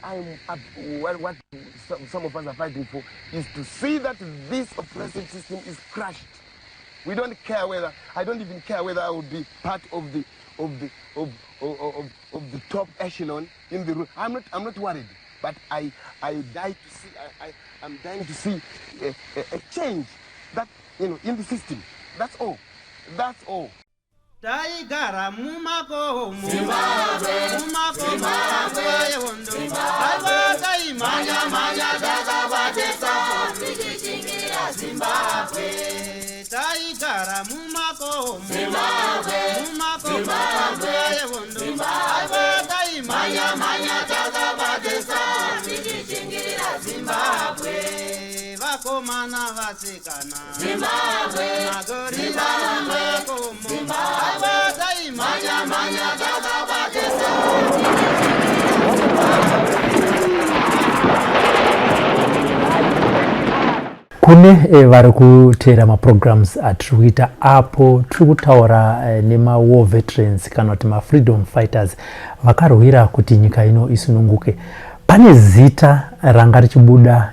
I'm up, what some of us are fighting for is to see that this oppressive system is crushed. We don't care whether, I don't even care whether I will be part of the of the of of, of, of the top echelon in the room. I'm not worried, but I die to see I'm dying to see a change that in the system. That's all. That's all. Taigara mumakomo, mumakomo, nguva yehondo. Aiwa, taimhanya mhanya takabatesa tichichingira Zimbabwe. Taigara mumakomo, mumakomo, nguva yehondo. Aiwa, taimhanya mhanya takabatesa tichichingira Zimbabwe. Vakomana, vasikana, Zimbabwe. Magorira mumakomo. Aiwa, taimhanya mhanya takabatesa. Kune vari kuteera maprograms atiri kuita apo tiri kutaura nemawar veterans kana kuti mafreedom fighters vakarwira kuti nyika ino isununguke, pane zita ranga richibuda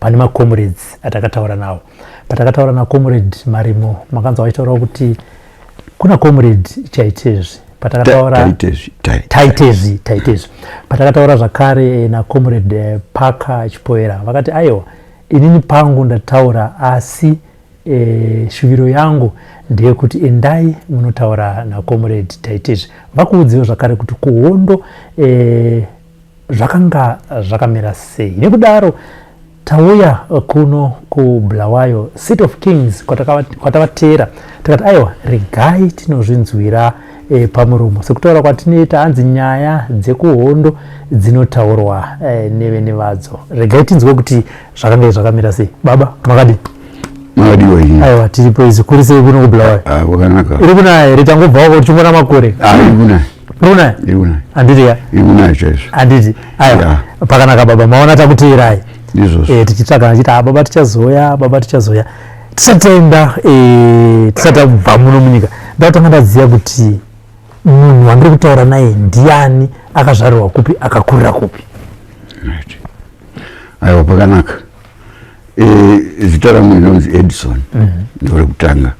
pane macomrades atakataura nawo. Patakataura nacomrade Marimo, makanzwa vachitaurawo kuti kuna Comrade Chaitezvi. Patakataura Taitezvi. Taitezvi, Taitezvi. Patakataura zvakare nacomrade Parker Chipoera, vakati aiwa, inini pangu ndataura, asi shuviro yangu ndeyekuti endai munotaura nacomrade Taitezvi, vakuudziwo zvakare kuti kuhondo zvakanga zvakamira sei. Nekudaro tauya kuno kuBulawayo, City of Kings, kwatavateera. Tikati aiwa, regai tinozvinzwira pamuromo. Sekutaura kwatinoita, hanzi nyaya dzekuhondo dzinotaurwa nevene vadzo. Regai tinzwe kuti zvakanga zvakamira sei. Baba, makadi? Makadiwa ini? Aiwa, tiripo izi. Kuri sei kuno kuBulawayo? Ah, kwakanaka. Iri kunaya here? Tangobvawo tichimbona makore. Ah, iri kunaya. Iri kunaya? Iri kunaya. Handiti ya? Iri kunaya chaizvo. Handiti? Aiwa. Ya. Pakanaka baba, maona takuteerai. Ndizvozvo. Tichitsvaga achiti, "Ah, baba tichazoya, baba tichazoya." Tisati taenda, tisati tabva muno munyika, ndakutanga ndaziva kuti munhu wandiri kutaura naye ndiani, akazvarirwa kupi, akakurira kupi. Right. Aiwa, pakanaka. Zita rangu rinonzi Edison, ndo rekutanga.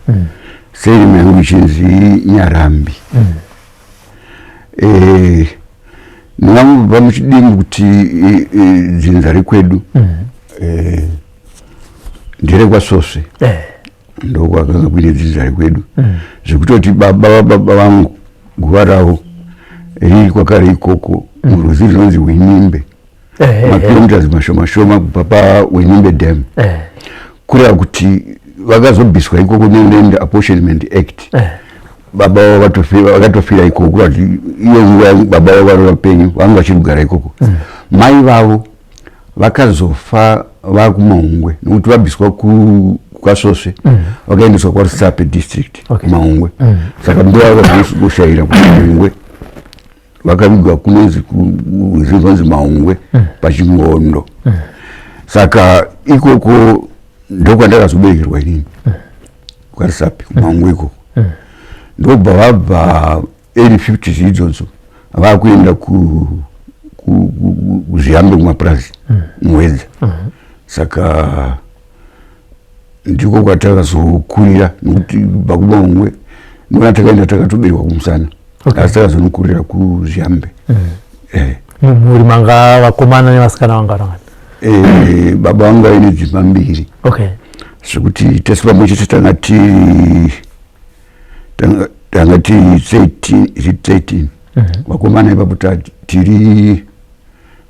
Surname yangu ichinzi Nyarambi. Ndingangobva muchidimbu kuti dzinza rekwedu nderekwaSvosve. Ndokwakanga kuine dzinza rekwedu, zvekutoti baba vababa vangu guva ravo riri kwakare ikoko murwizi runonzi Winimbe, makilometers mashoma shoma kubva paWinimbe Dam. Kureva kuti vakazobviswa ikoko neLand Apportionment Act. Baba vavo vakatofira ikoko. Kureva kuti iyo nguva baba vavo vari vapenyu, vanga vachiri kugara ikoko. Mai vavo vakazofa vakuMaungwe, nokuti vabviswa kwaSvosve vakaendeswa kwaRusape District, kuMaungwe. Saka mbuya vakazoshayira kuMaungwe, vakavigwa kunonzi kurwizi runonzi Maungwe, paChingondo. Saka ikoko ndokwandakazoberekerwa inini, kwaRusape, kuMaungwe ikoko. Ndobva vabva early 50s idzodzo vakuenda kuZviyambe, kumapurazi muWedza. Saka ndiko kwatakazokurira, nokuti kubva kuMaungwe ndona takaenda, takatoberekwa kumusana, asi takazonokurira kuZviyambe. Mumhuri manga vakomana nevasikana vangana ngani? Baba vangu vaine dzimba mbiri, zvekuti tese pamwe chete tanga tiri 13, is it 13 vakomana ipapo? Tiri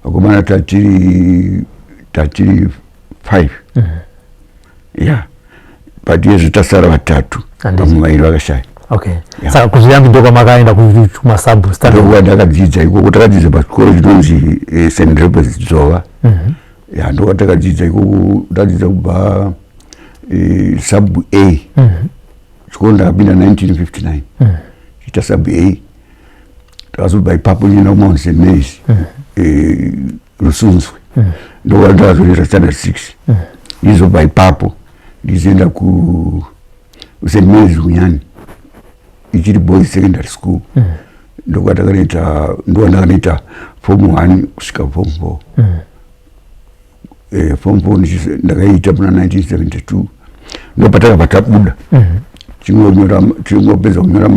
vakomana tatiri 5, ya, but yezvo tasara vatatu. Vamwe vairi vakashaya. Saka kuZviyambi ndokwamakaenda kumasub standard? Ndokuva ndakadzidza ikoko. Takadzidza pachikoro chinonzi St Roberts Dzova. Ya, ndokwatakadzidza ikoko. Ndadzidza kubva sub A. Chikoro ndakapinda 1959, chiita sub A. Takazobva ipapo nienda kuMount St Mary's, Rusunzwe, ndokwa ndakazoita standard 6. Ndizobva ipapo ndizoenda ku St Mary's Hunyani, ichiri boys secondary school. Ndokwatakanoita, ndokwandakanoita form 1 kusvika form 4. Form 4 ndakaiita muna 1972, ndopatakabva tabuda. Chingopedza kunyora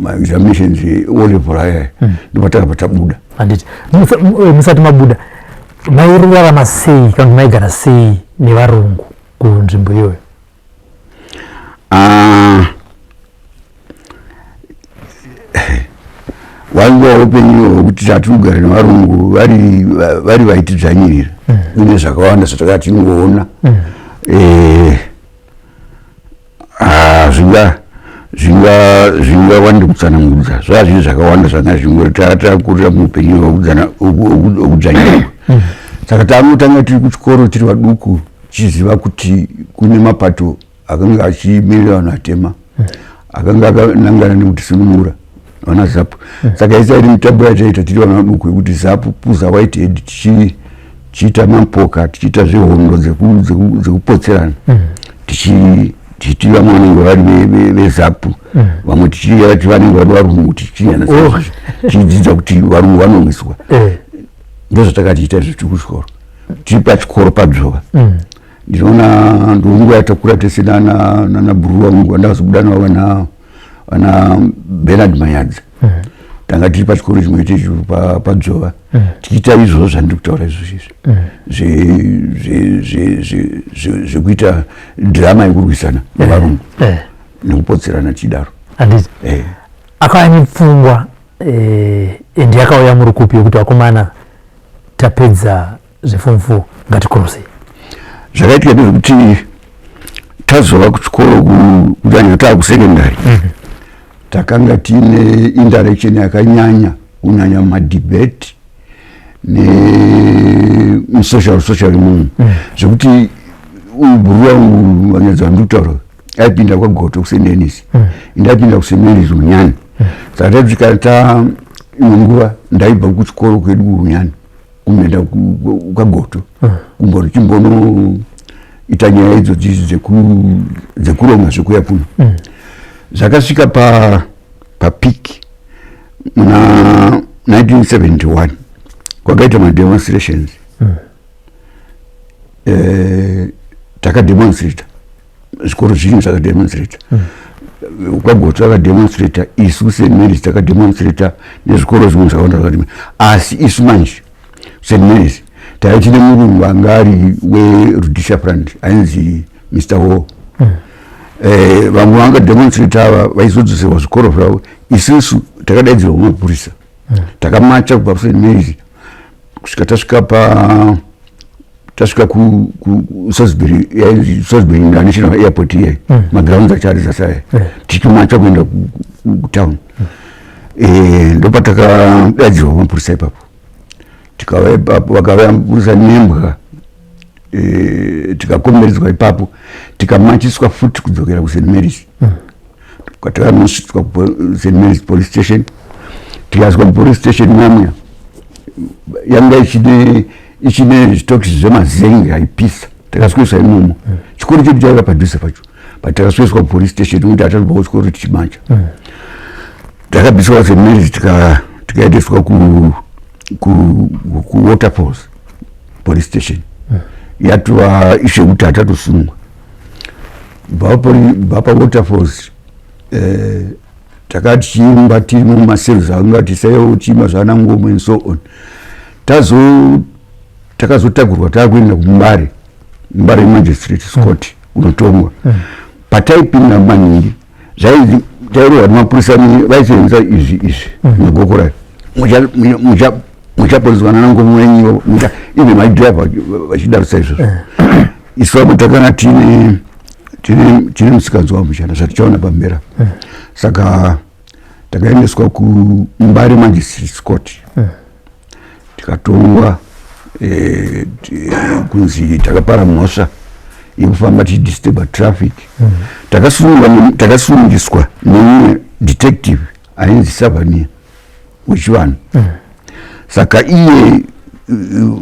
maexaminations O level aya, ndopatakabva tabuda. Handiti musati mabuda mairarama sei kana kuti maigara sei nevarungu kunzvimbo iyoyo? Ah, wainga upenyu hwekuti tati kugara nevarungu vari vaitidzvanyirira. Kune zvakawanda zvatakati tingoona. Ah, zvingawande kutsanangudza. Zvaa zviri zvakawanda zvanga zvingori takurira muupenyu hwekudzvanyirirwa. Saka tangotanga tiri kuchikoro, tiri vaduku, tichiziva kuti kune mapato akanga achimirira vanhu vatema akanga akanangana nekutisunungura, vana ZAPU. Saka isa iri mitambo yataiita tiri vana vaduku yekuti ZAPU, Puza, Whitehead, tichiita mapoka, tichiita zvehondo dzekupotserana, tichiti vamwe vanenge vari veZAPU, vamwe tichiti vanenge vari varungu, tichinyana tichidzidza kuti varungu vanorwiswa. Ndozvatakatiita izvo tiri kuchikoro, tiri pachikoro paDzvova. Ndinoona ndonguva yatakura tese nana bhuru vangu vandakazobuda navo, vana Bernard Mayadza. Tanga tiri pachikoro chimwe checho paDzvova, tichiita izvozvo zvandiri kutaura izvozvo izvi zvekuita dhirama yekurwisana nevarungu nekupotserana tichidaro. Handiti akauya nepfungwa endi yakauya muri kupi yekuti vakomana, tapedza zveform 4, ngatikurusei? Zvakaitika ndezvekuti tazova kuchikoro, kunyanya taa kusekendari, takanga tiine interaction yakanyanya, kunyanya mumadebate nemusocial social imomo, zvekuti uyu bhuru wangu vanyadzi vandikutaura aipinda kwaGoto kuSt Denis, indaipinda kuSt Marys Hunyani. Saka taisvika ta imwe nguva ndaibva kuchikoro kwedu kuHunyani kumboenda kwaGoto kumboni chimbonoita nyaya idzodzi dzekuronga zvekuya kuno. Zvakasvika papeak muna 1971, kwakaita mademonstrations. Takademonstrata, zvikoro zvinhu zvakademonstrata, kwaGoto vakademonstrata, isu St Marys takademonstrata, nezvikoro zvimwe zvakawanda zvakademonstra. Asi isu manje St Marys taiva tine murungu anga ari weRhodesia Front ainzi Mr Hall. Vamwe vangademonstrata ava vaizodzoserwa zvikoro zvavo. Isusu takadaidzirwa kumapurisa. Takamacha kubva kuSt Marys kusvika tasvika pa tasvika ku Salisbury, yainzi Salisbury International Airport iye, magrounds acho ari zasaya, tichimacha kuenda kutown. Ndopatakadaidzirwa kumapurisa ipapo. Tikauya ipapo, vakauya mapurisa nembwa. Tikakomberedzwa ipapo, tikamachiswa futi kudzokera kuSt Marys, kwatakanosvitswa kuSt Marys police station. Tikasvika kupolice station mamuya, yanga ichine zvitokisi zvemazenge aipisa. Takasweswa imomo. Chikoro chedu chaiva padhuze pacho, but takasweswa kupolice station nekuti hatatobva kuchikoro tichimacha. Takabviswa kuSt Marys, tikaendeswa kuWaterfalls police station. Yatova issue yekuti hatatosungwa. Bva paWaterfalls, takati tichiimba tiri mumacells, anga tisaiwo tichiimba zvana ngoma and so on. Tazo takazotakurwa taakuenda kuMbare, Mbare Magistrate Court, kunotongwa. Pataipinda maningi zvainzi tairohwa nemapurisa, vaisenzesa izvi magokora, "Muchapoliswa nana ngoma wenyu," even madhiraivha vachidaro saizvozvo. Isu vamwe takanga tine musikanzwa wamushana zvatichaona pambera. Saka takaendeswa kuMbare Magistrates Court, tikatongwa kunzi takapara mhosva yekufamba tichidisturba traffic. Takasungiswa nemumwe detective ainzi Savania wechivanhu. Saka iye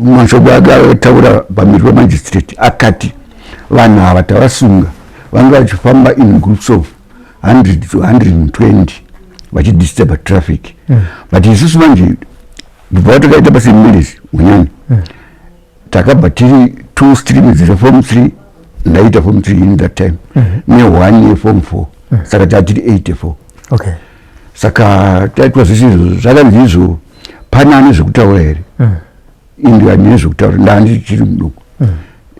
mashoko ake akataura pamberi pamagistrate akati vanhu ava tavasunga vanga vachifamba in groups of 100 to 120. Vachidisturba traffic. But isusu manje, kubva takaita paSt Mary's Hunyani, takabva tiri two streams reform 3. Ndaita form 3 in that time, ne1 yeform 4, saka tatiri 84. Saka taitwa zvese izvozvo. Zvakanzi izvo, pane ane zvekutaura here? Indi handine zvekutaura, ndandichiri muduku.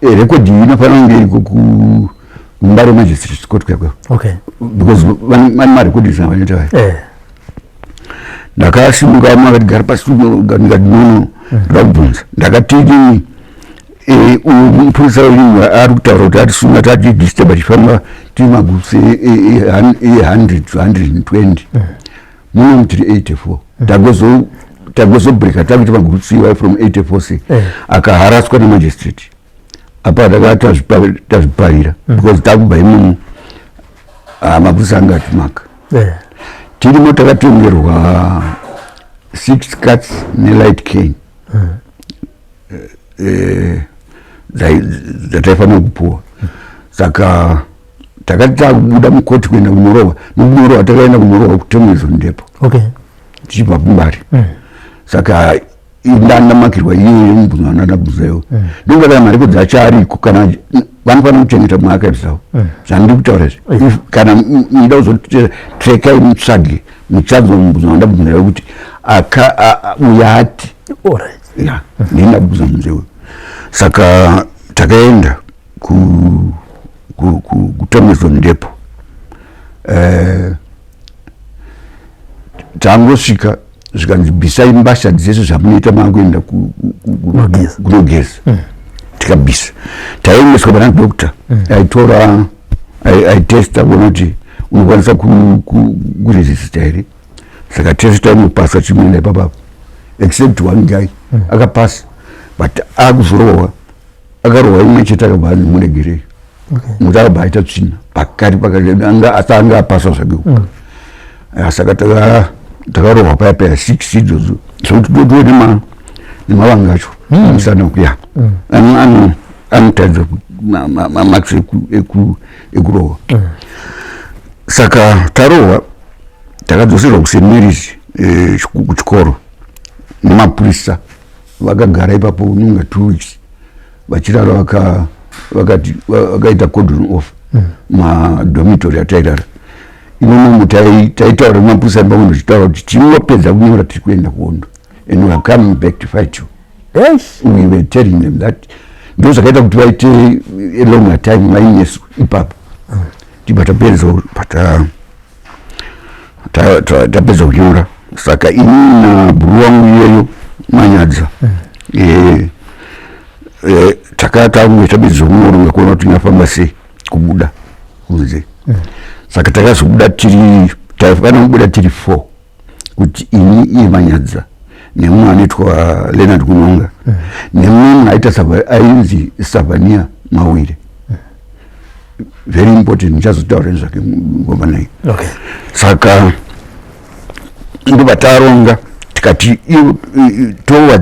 Record iyi inofanira kunge iriko kuMbare Magistrate Court kwakwa, because vane marecordings avanoita vaya. Ndakasimuka, makati gara pasi. Ndikati, "No, ndoda kubvunza." Ndakati, "Uyu mupurisa wenyu ari kutaura kuti atisunga, tatidisturba tichifamba tiri magroups e100 to 120, muno tiri 84. Tagozobreaka takuita magroups iwayo from 84 se." Akaharaswa nemagistrate apa. Taka tazviparira because takubva imomo, mapurisa anga atimaka. Tirimo takatongerwa six cuts nelight cane dzataifanira kupuwa. Saka takati takubuda mukoti kuenda kunorohwa, nokunorohwa takaenda kunorohwa kuTombinson Depot, tichibva kuMbare. Saka ndandamakirwa iyoyo mubvunzo wandandabvunzayo. Ndokati marekodzi acho ariko, kana vanofanira kuchengeta muarchives avo zvandiri kutaura izvi. Kana muda kuzotrackai, mutsvage, muchanzwa mubvunzo wandabvunzayo kuti uyo ati. Ya, ndini ndabvunza mubvunzo iwoyo. Saka takaenda kuTombinson Depot. Tangosvika, zvikanzi, "Bvisai mbasha dzese zvamunoita maakuenda Kunogeza. Kunogeza." Tikabvisa, taiendeswa pana doctor aitora, aitesta kuona kuti unokwanisa kuresista here. Saka tese taingopasa chimwenda ipapapo, except one guy akapasa, but akuzorohwa, akarohwa imwe chete, akabva anzi, "Muregerei," nokuti akabva aita tsvina pakati pakati, asi anga apasa zvake. Saka takarohwa paya paya six idzodzo, zvokuti totiwe nemavanga acho musana ya anotaridza mamarks ekurohwa. Saka tarohwa, takadzoserwa kuSt Mary's, kuchikoro nemapurisa. Vakagara ipapo unonga 2 weeks vachirara, vakati vakaita cordon off madormitory atairara imomo. Taitaura nemapurisa pamwe, tichitaura kuti tinopedza kunyora, tiri kuenda kuhondo, and we are coming back to fight you. We were telling them that. Ndo zvakaita kuti vaite a longer time vainesu ipapo. Tibva tapedza, tapedza kunyora. Saka ini nabhuru wangu iyeyo Manyadza, takatange tapedza kunyora, kuona kuti tingafamba sei kubuda kunze. Saka takazobuda tiri, taifanira kubuda tiri four, kuti ini, iye Manyadza, nemumwe anoitwa Leonard Kunonga, nemumwe munhu aita ainzi Savania Mawire. Very important, ndichazotaura nezvake ngoma naye. Saka ndobva taronga, tikati tova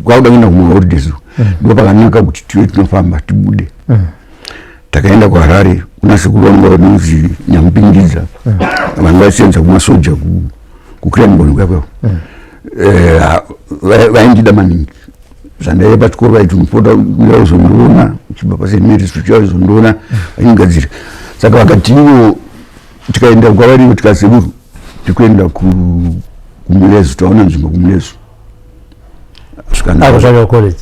kwakuda kuenda kumaholidays, ndo pakanaka kuti tive tinofamba tibude. Takaenda kuHarare kuna sekuru vangu vanonzi Nyamupingidza, vanhu vaisenza kumasoja kuCranborne kwakwako. Vaindida maningi. Zvandaiva pachikoro, vaiti mupota uya uzondiona, uchibva paSt Mary's uchiuya uzondiona, vaingadzira. Saka vakati ivo, tikaenda kwavari, tikasekuru, tikuenda kuMulezo, taona nzvimbo kuMulezo. Ako college.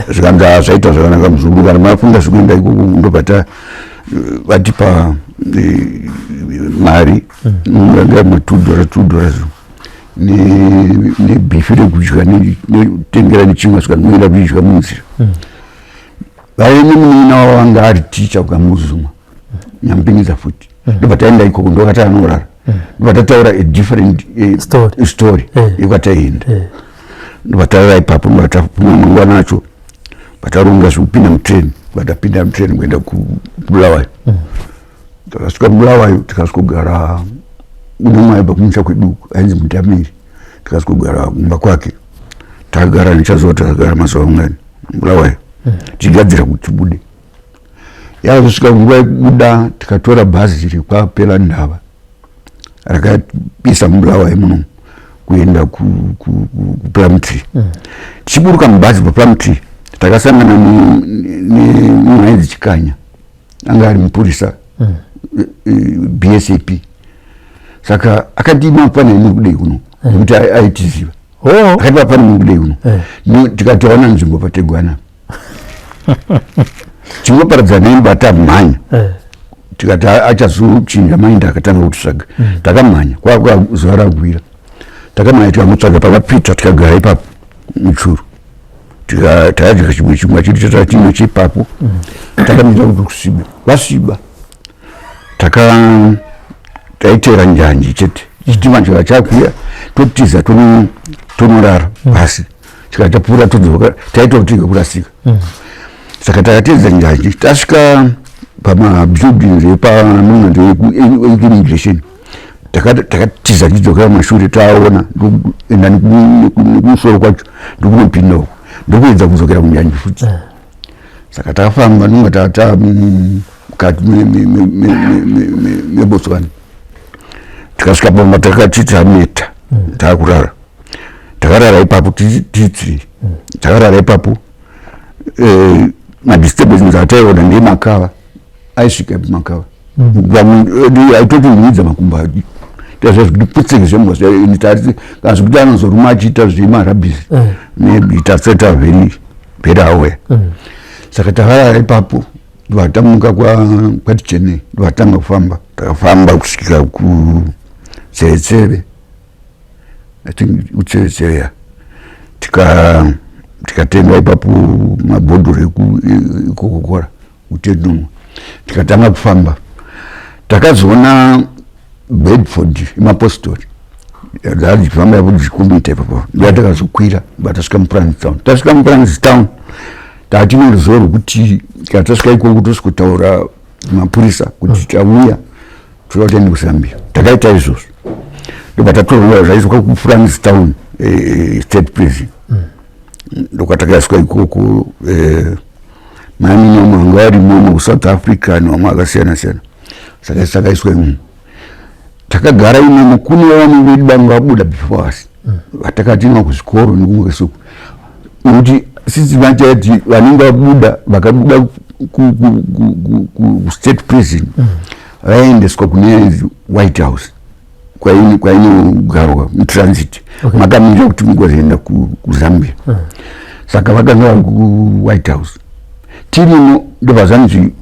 Zvikanzi, "Zvaita zvakanaka muzukuru, kana mafunga zvekuenda ikoko." Ndobva vatipa mari anga ma$2, $2 nebeef rekudya, nekutengera nechingwa. Saka noenda kuidya munzira. Vaive nemunin'ina wavo anga ari ticha kuKamuzuma, Nyamupingidza futi. Ndobva taenda ikoko, ndokatanorara. Ndobva tataura a different Story. Story yekwataienda. Ndobva tarara ipapo. Ndobva tapuma mangwana acho, vataronga zvekupinda mutrain. Vatapinda mutrain kuenda kuBulawayo. Takasvika kuBulawayo, tikasvikogara une mwe aibva kumusha kwedu ainzi Mutamiri. Tikasvikogara kumba kwake. Takagara, ndichaziva takagara mazuva mangani Bulawayo, tichigadzira kuti tibude. Yakazosvika nguva yekubuda, tikatora bhazi rekwaPelandaba. Rakapisa muBulawayo muno kuenda kuPlumtree. Tichiburuka mubhazi paPlumtree, takasangana nemunhu ainzi Chikanya, anga ari mupurisa, BSAP. Saka akati, "Mapana muri kudei kuno?" Nekuti aitiziva. Akati, "Mapana muri kudei kuno?" Tikati, "Taona nzvimbo paTegwana." Chingoparadzana imba, tamhanya. Tikati achazochinja mind, akatanga kutitsvaga. Takamhanya, kwakwa zuva ragwira. Takamhanya, tikamutsvaga pakapita, tikagara ipapo muchuru. Takadya chimwe chingwa chedu chatachino chipapo. Takamira kuti kusviba, kwasviba. Taitera njanji chete. Chitima chika chakuya, totiza, tonorara pasi. Chikatapfuura, todzoka. Taita kuti kurasika. Saka takatedza njanji, tasvika pamabuildings epamunhu eimmigration, takatiza tichidzokera mashure. Taona, ndokuenda nekumusoro kwacho, ndokunopinda uko, ndokuedza kudzokera kunjanji futi. Saka takafamba, nonga tata mukati meBotswana. Tikasvika pamba, takati taneta, taakurara. Takarara ipapo tiri, takarara ipapo. Madisturbances ataiona ndemakava aisvika makava. Vamwe aitotinhuwidza makumbo, kuti putseke zvembwa. Kana zvekuti anozoruma achiita zvemarabis, maybe taseta very very aware. Saka takarara ipapo, ndobva kwati chenei, ndobva kufamba. Takafamba kusvikira kuTseretsere, I think kuTseretsere, ya. Tikatenga ipapo mabhodhoro eCoca-Cola kuti tinonwa. Tikatanga kufamba, takazoona Bedford imapostori dzadzifamba ipapo, dzichikumita ipapo. Ndoyatakazokwira, ba tasvika muFrancistown. Tasvika muFrancistown, tatine ruzivo rwekuti kana tasvika ikoko, tosvikotaura mapurisa kuti tauya, toda kuti tiende kuZambia. Takaita izvozvo, ndobva tatorwa zvaiswa kuFrancistown State Prison. Ndokwatakaiswa ikoko. Mani vamwe vanga varimo kuSouth Africa nevamwe vakasiyana siyana. Saka takaiswa imomo, takagara imomo. Kune vamwe vedu vanga vabuda before us, vatakatinowa kuzvikoro nekumwe kwesuku, nekuti sisi vachati vanenge vabuda, vakabuda kustate prison, vaendeswa kune White House kwainogarwa mutransit, makamira kuti mugozoenda kuZambia. Saka vakanga vari kuWhite House. Tirimo, ndobva zvanzi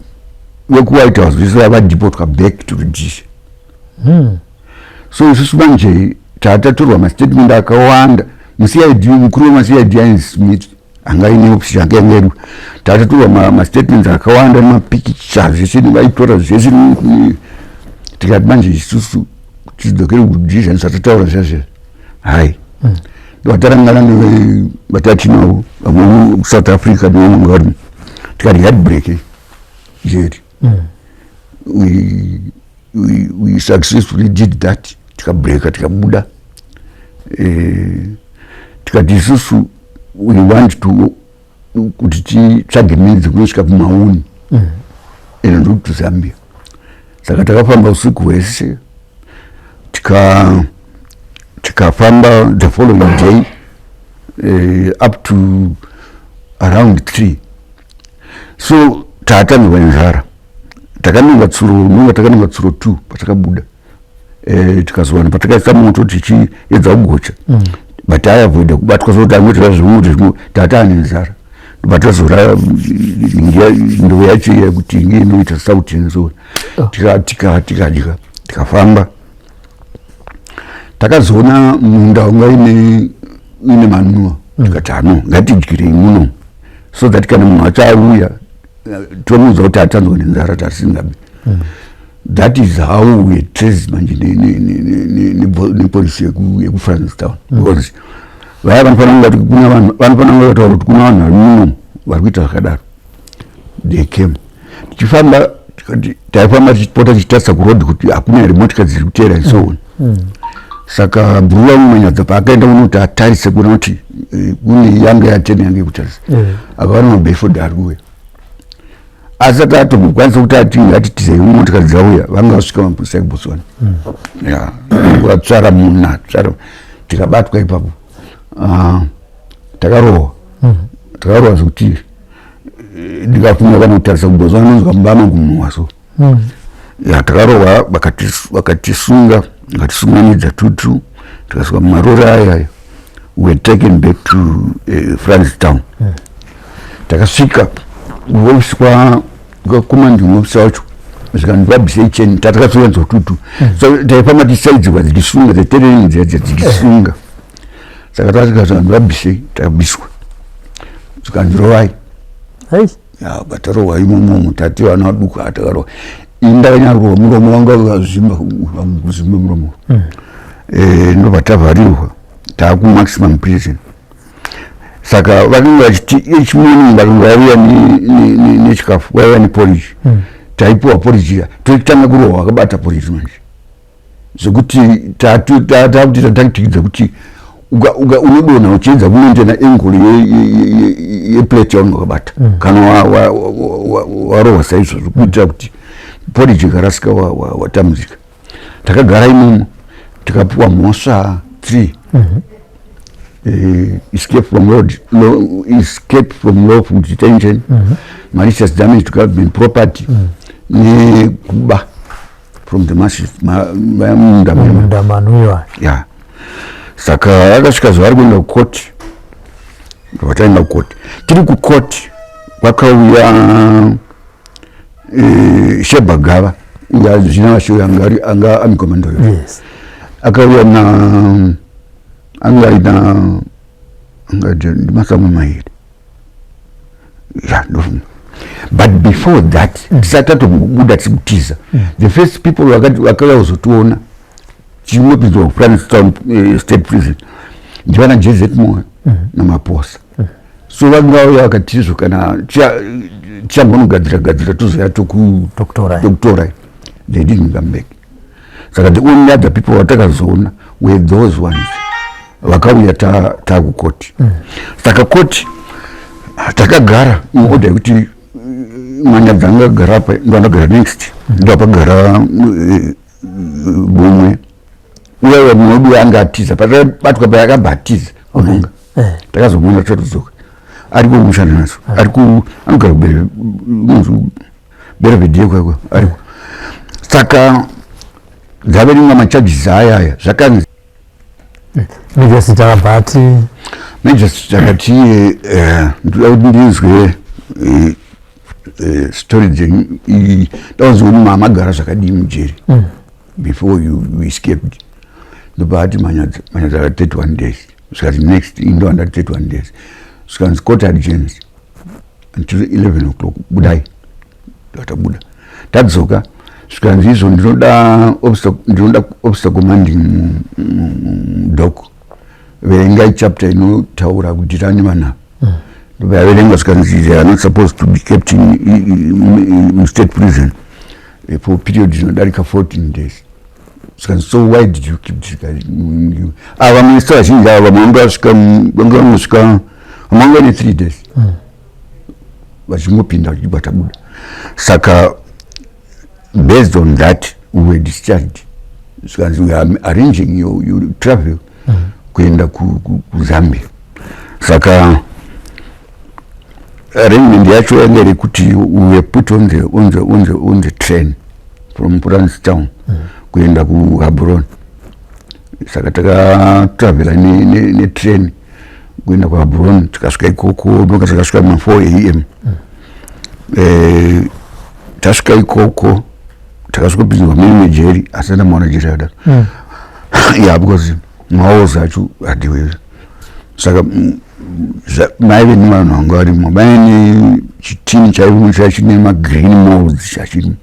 vekuWhite House vese vadeportwa back to Rhodesia. So isusu manje tatatorwa mastatement akawanda muCID. Mukuru wemaCID ainzi Smith, anga aine ofisi yanga yanga iri. Tatatorwa mastatements akawanda nemapikicha, zvese vaitora zvese. Tikati manje isusu tidzokere kuRhodesia, tisatataura zvazve, hai. Ndovatarangana nevatatinawo vamwe kuSouth Africa nevamwe vari. Tikati ngatibreake jeri. We successfully did that. Tikabreka, tikabuda. Tikati isusu we want to kuti titsvage midzi kunosvika kuMaun ende ndokuti Zambia. Saka takafamba usiku hwese, tikafamba the following day, up to around 3. So tatanzwa nenzara. Takanonga tsuro, nonga takanonga tsuro 2 patakabuda. Tikazowana patakaisa moto tichiedza kugocha, but ayavoida kubatwa. Soti angoti zvimwe zvimwe, tata nenzara. Ndobva tazora ndoo yacho iya kuti inge inoita sauti and so. Tikadya, tikafamba. Takazoona munda unga ine manure. Tikati, "Hano, ngatidyirei muno, so that kana munhu acho auya, tomuudza kuti atanzwa nenzara, tatisingabi." That is how we trace manje nepolisi yekuFrancistown, because vaya vanofanira kungati kuna vanhu, vanofanira kunge vataura kuti kuna vanhu vari muno vari kuita zvakadaro. They came. Tichifamba, tikati taifamba tichipota tichitarisa kurodhi kuti hakuna here motika dziri kuteera and so on. Saka bhuru Manyadza paakaenda kunoti atarise kuona kuti kune yanga yatene, yanga yekutarisa, akaona maBedford ari kuuya. Asati atombokwanisa kuti ati ngatitizei, motikari dzauya, vanga vasvika mapurisa ekuBotswana. Ya, vatsvara muna tsvara, tikabatwa ipapo. Ah, takarohwa, takarohwa zvekuti ndikafunga kana kutarisa kuBotswana, nonzwa mbama kunhuhwa. So ya, takarohwa, vakatisunga, vakatisunganidza tutu, tikasvika mumarori aya aya. We were taken back to Francistown. Takasvika kuofisi kwacommanding officer wacho, zvikanzi vabvisei cheni. Tatakasungadzwa tutu, so taifamba tichisaidzirwa, dzichisunga dzetereni dziya dziya dzichisunga. Saka tasvika, zvikanzi vabvisei, takabviswa, zvikanzi rovai. Hai. Ya, batarohwa imomomo, tati vana vaduku, atakarohwa. Ini ndakanyarohwa muromo wanga wakazvimba, kuzvimba muromo. Ndobva tavharirwa, taakumaximum prison. Saka vanenge vachiti each morning varungu vaiuya nechikafu, vaiuya neporridge. Taipiwa porridge iya, totanga kurohwa vakabata porridge. Manje zvekuti takutoita tactic dzekuti unodonha uchiedza kumaintaina angle yeplate yaunenge wakabata kana warohwa saizvozvo, kuitira kuti porridge ikarasika watambudzika. Takagara imomo, tikapiwa mhosva three: escape from lawful detention, malicious damage to government property, nekuba from the masses, munda. Munda manwiwa. Ya, saka akasvika zuva ari kuenda kukoti, ndobva taenda kukoti. Tiri kukoti kwakauya Sheba Gava, uya zvina vasho anga anga army commander uyo. Akauya na anga aina anga ndiMasango Mairi, ya, ndofunga. But before that, tisati tatombobuda, tiri kutiza, the first people vakauya kuzotiona tichingopinzwa kuFrancistown State Prison ndivana JZ Moyo naMaposa. So vangauya vakatizvo kana tichangonogadzira gadzira, tozoya Tokutorai. Tokutorai. They didn't come back. Saka the only other people vatakazoona were those ones vakauya taakukoti. Saka koti takagara muorder yekuti Manyadza angagara apa, ndo anogara next, ndo apagara Bumwe uya. Mumwe wedu anga atiza patakabatwa paya, akabva atiza unonga. Takazomuona tatodzoka, ariko kumushana naso, ari ku anogara unonzi Belvedere kwakwa ariko. Saka dzaverengwa macharges aya aya, zvakanzi Magistrate akabva ati magistrate akati, "Ndoda kuti ndinzwe story dzenyu. Ndakunzwa kuti mamagara zvakadii mujeri before you escaped." Ndobva ati Manyadza, Manyadza akati 31 days. Zvikati next, indo andati 31 days. Zvikanzi court adjourns until 11 o'clock, budai. Tabuda, tadzoka, zvikanzi izvo ndinoda officer commanding mudock, verengai chapter inotaura kuti tani vanhu. Ndobva yaverengwa, zvikanzi they are not supposed to be kept in state prison for period inodarika 14 days. Zvikanzi, "So why did you keep this guy?" Ava vamwe vazhinji ava, vamwe vanga vasvika, vanga vanosvika, vamwe vanga ne 3 days vachingopinda, vachibva tabuda. Saka based on that we were discharged. Zvikanzi we are arranging your travel kuenda kuZambia. Saka arrangement yacho yanga iri kuti we were put on the train from Francistown kuenda kuGaborone. Saka takatravhela netrain kuenda kuGaborone, tikasvika ikoko ndoka takasvika ma4 am. Tasvika ikoko, takasvikopinzwa mune mejeri, asi andamaona jeri yakadaro. Ya, because mahalls acho hadiwe. Saka maive nevanhu vanga varimo, vaine chitini chaivimo chachine magreen molds chachirimo.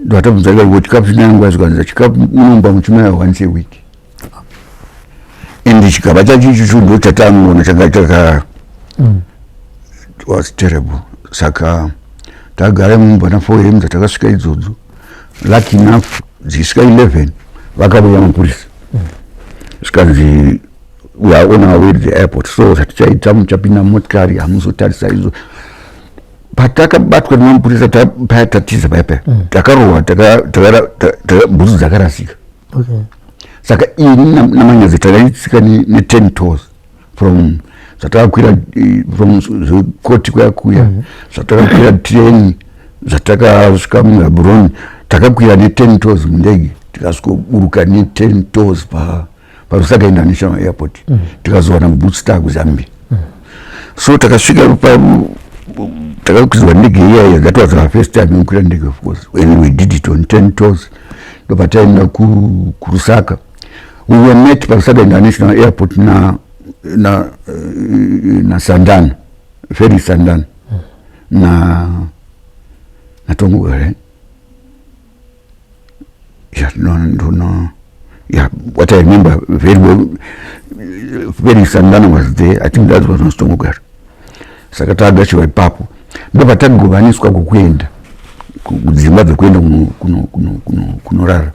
Ndovatabvunza kuti chikafu chine nguva, zvikanzi chikafu munomba muchimaya once a week, and chigaba chacho ichocho ndo chatangoona changa chaka it was terrible. Saka tagara mumba na4 am dzatakasvika idzodzo. Lucky enough, dzichisvika 11 vakauya mapurisa, zvikanzi we are on our way to the airport, so zvatichaita, muchapinda mumotikari, hamuzotarisa izvo. Patakabatwa nemapurisa, paya tatiza paya paya, takarohwa, bhutsu dzakarasika. Saka ini naManyadza takaitsika ne10 toes from zvatakakwira from zvekoti kuya kuya, zvatakakwira train, zvatakasvika muGaborone, takakwira ne10 toes mundege, tikasvikoburuka ne10 toes paLusaka International Airport. Tikazowana bhutsu taakuZambia. So takasvika pa takakwidzwa ndege iyaya. That was our first time kukwira ndege, of course, and we did it on 10 toes. Ndobva taenda kuLusaka. We were met paLusaka International Airport na Sandana, Ferry Sandana na Tongogara. Yeah, no, yeah, what I remember very well, Ferry Sandana was there. I think that was not Tongogara. Saka tagashiwa ipapo, ndobva tagovaniswa kwokuenda kudzimba dzekuenda kunorara.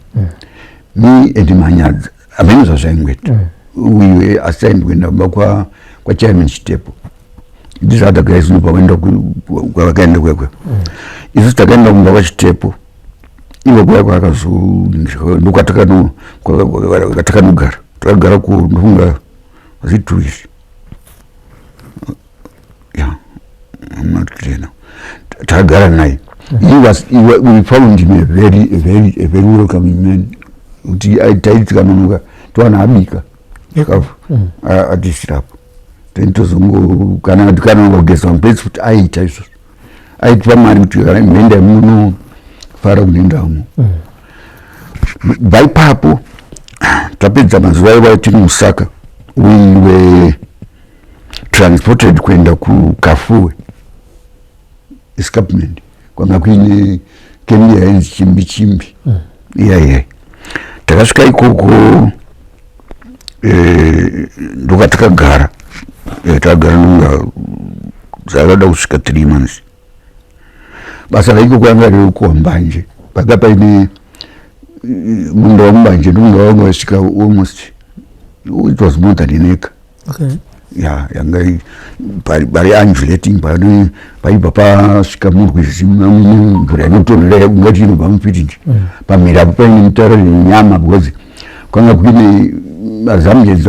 Me and Manyadza, hamene zvazvaingweta, we were assigned kuenda kumba kwachairman Chitepo. These other guys ndobva vaenda kwavakaenda kwekwe. Isusu takaenda kumba kwaChitepo ivo kuya kwakatakanogara. Takagara ku ndofunga was it 2 weeks? Yeah, I'm not clear now. Takagara naye. He was he, we found him a very welcoming man, kuti taiti tikanonoka towana abika chikafu atisirapo. Then tozongo kana kugeza maplates kuti aiita izvozvo, aitipa mari kuti kana mhenda munofara kunendamo. Bva ipapo tapedza mazuva iwayo tiri muSaka, we were transported kuenda kuKafue Escarpment, kwanga kuine camp yainzi Chimbi Chimbi. Iya takasvika ikoko, ndokwatakagara. Takagara nonga zvakada kusvika 3 months. Basa raikoko ranga riri kuwa mbanje. Panga paine munda wemubanje, ndomunda wanga wasvika almost, it was more than an acre. Ya, yanga pari undulating, pane paibva pasvika murwizi mvura inotonhora ungati inobva mufiriji. Pamhiri apo paine mutaro nenyama, because kwanga kuine maZambians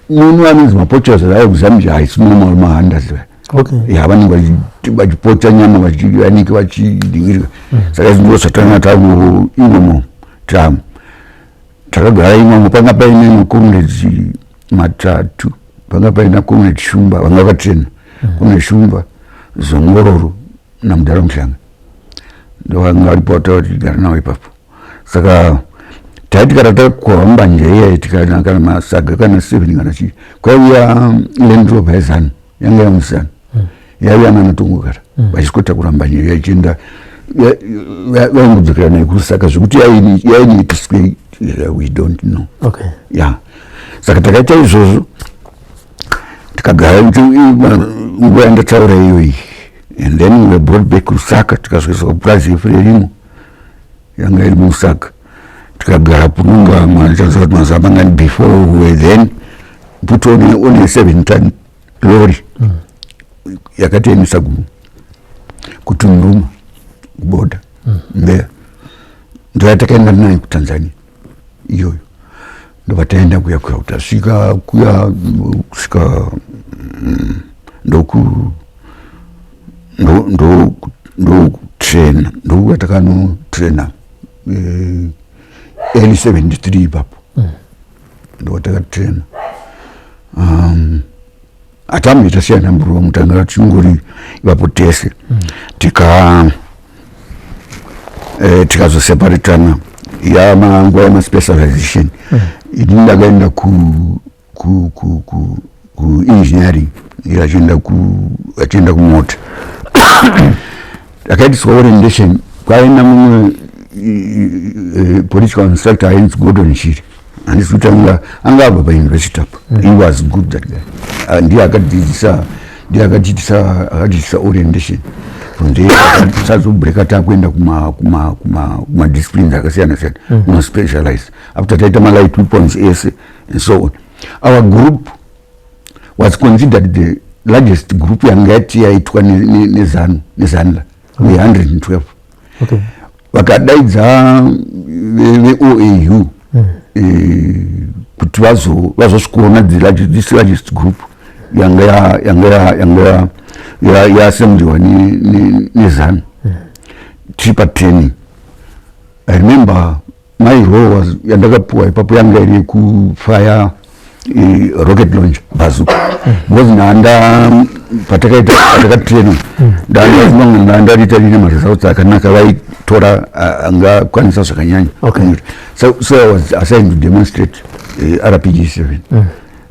muno anonzi mapoachers aya kuZambia. Haisi normal mahunters. Ya, vanenge vachipocha nyama, vachianika, vachidingirika. Saka izvi ndo zvatanga taku imomo. Takagara imomo. Panga paine macomrades matatu. Panga paina Comrade Shumba, vanga vakatrena, Comrade Shumba, Zongororo naMudhara Mushanga, ndovanga varipo tigara navo ipapo. Saka taiti kana takohwa mbanje iya, tikana kana masaga kana 7 kana chii, kwaiuya Land Rover yeZANU, yanga yamuZANU, yaiuya nanaTongogara vachisikotakura mbanje iya ichienda, vaingodzokera nayo kuLusaka. Zvekuti yainiitiswei, we don't know. Ya, saka takaita izvozvo, tikagara nguva yandataura iyoyi, and then we were brought back kuLusaka, tikasvika kupurazi yeFrelimo yanga iri muLusaka. Tikagara punonga kuti mazuva mangani before we were then put on a 7-ton lorry yakatiendesa kuTunduma, kuborder Mbeya. Ndo yatakaenda nayo kuTanzania iyoyo. Ndobva taenda kuya kuya, tasvika kuya kusvika ndoku ndo ndo ndokutraina, ndokuya takanotraina early 73 ipapo. Ndokatakatraina. Hatambi tasiyana muromo, tanga tingori ipapo tese. Tika tikazoseparatana yamanguva yemaspecialization. Ini ndakaenda ku engineering, iye achienda kumota. Akaitiswa orientation, kwaenda mumwe political instructor ainzi Gordon Shiri. Handisi kuti anga abva pauniversity apo. He was good, that guy. Ah, ndiye akatidzidzisa, ndiye akatiitisa orientation. From there sazobreaka takuenda kuma disciplines akasiyana siyana, kumaspecialize after taita malight weapons ese and so on. Our group was considered the Largest group yanga yati yaitwa neZANU, neZANLA, ne112. Vakadaidza veOAU kuti vazosvikoona this largest group yanga yaassembliwa neZANU tiri patraining. I remember my role was, yandakapuwa ipapo, yanga iri yekufire rocket launch bazooka, because ndanda patakaita, patakatraina, ndandariita rine maresults akanaka, vaitora angakwanisa zvakanyanya. So I was assigned to demonstrate RPG 7.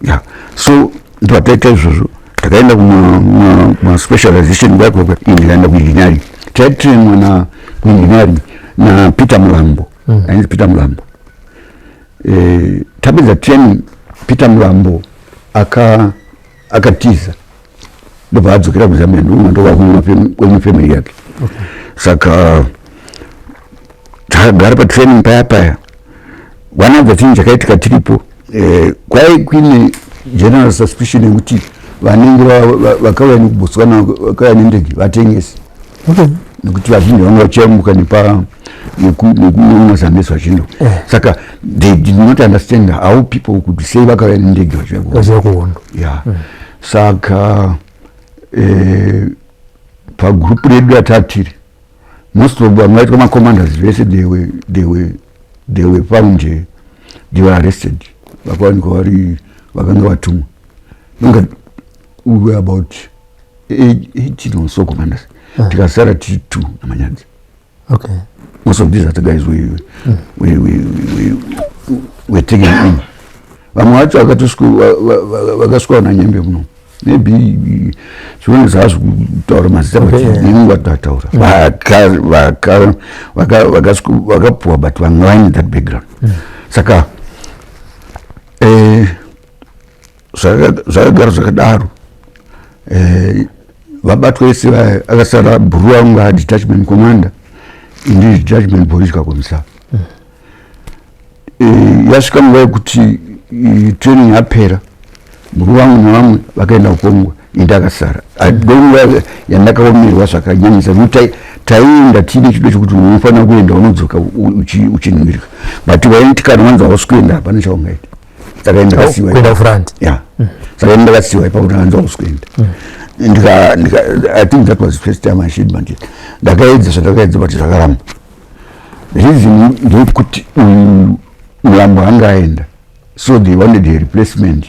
Yeah, so ndopataita izvozvo. Takaenda kumaspecialization kwakoko. Ndikaenda kuengineering. Taitrainwa na kuengineering naPeter Mulambo, ainzi Peter Mulambo. Tapedza training, Peter Mulambo akatiza, ndobva adzokera kuZambia, ndokumwe ndokwakumwe family yake. Saka takagara patraining paya paya. One of the things chakaitika tiripo, kwai kuine general suspicion yekuti vanenge vakauya nekuBotswana, vakauya nendege, vatengesi, nekuti vazhinji vanga vachiyamuka nepa nekuMozambique vachindo. Saka they did not understand how people could say vakauya nendege vachiuya vachiuya kuhondo. Ya, saka pagroup redu ratatiri, most of vamwe vaitwa macommanders vese, they were found, they were arrested, vakawanikwa vari vakanga vatumwa. Nonga we were about 18 or so commanders, tikasara tiri two naManyadzi. Most of these other guys were taken in. Vamwe vacho vakasvika nanyembe muno, maybe zvione zvazvo kutaura mazita, but nenguva tataura vakapuwa, but vamwe vaine that background. Saka zvakagara zvakadaro. Vabatwa vese vaya, akasara Bhuru anga detachment commander, indi detachment political commissar. Yasvika nguva yekuti training yapera, mukuru vangu nevamwe vakaenda kuKongo, indi akasara. Ndonguva yandakaomerwa zvakanyanyisa, nekuti taienda tiine chido chekuti unofanira kuenda, unodzoka uchinhuwirika, but waiti kana wanzi hausi kuenda, hapana chaungaita. Saka ndakasiwa. Kuenda kufront. Ya, saka ndakasiwa ipapo, ndakanzi hausi kuenda. I think that was the first time I shed my tears. Ndakaedza zvandakaedza, but zvakaramba. Reason ndeyekuti uyu Mulambo anga aenda, so they wanted a replacement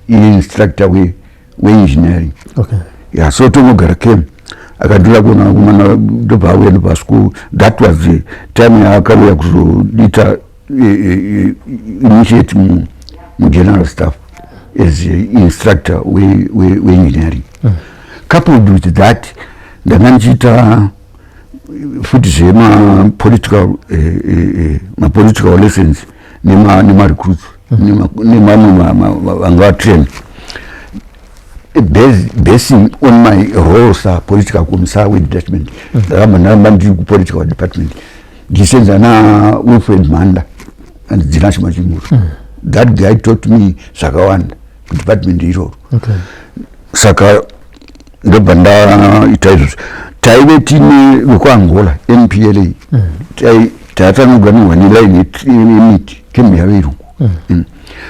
instructor weengineering. Yeah, so Tongogara came, akandira kuona kumana, ndobva auya, ndobva school. That was the time yaakauya kuzoita initiate mugeneral staff as a instructor weengineering. Coupled with that, ndanga ndichiita futi zvemapolitical mapolitical lessons nemarecruits nemamwe vanga vatrain, basing on my role sapolitical commissar wedetachment. Ndakamba ndaramba ndiri kupolitical department, ndichisenza naWilfred Manda and Dzinashe Machinguru. That guy taught me zvakawanda kudepartment iroro. Saka ndobva ndaita izvozvo. Taive tine vekuAngola, MPLA. Tatanoganirwa nelaini yemiti, kembi yaveruku.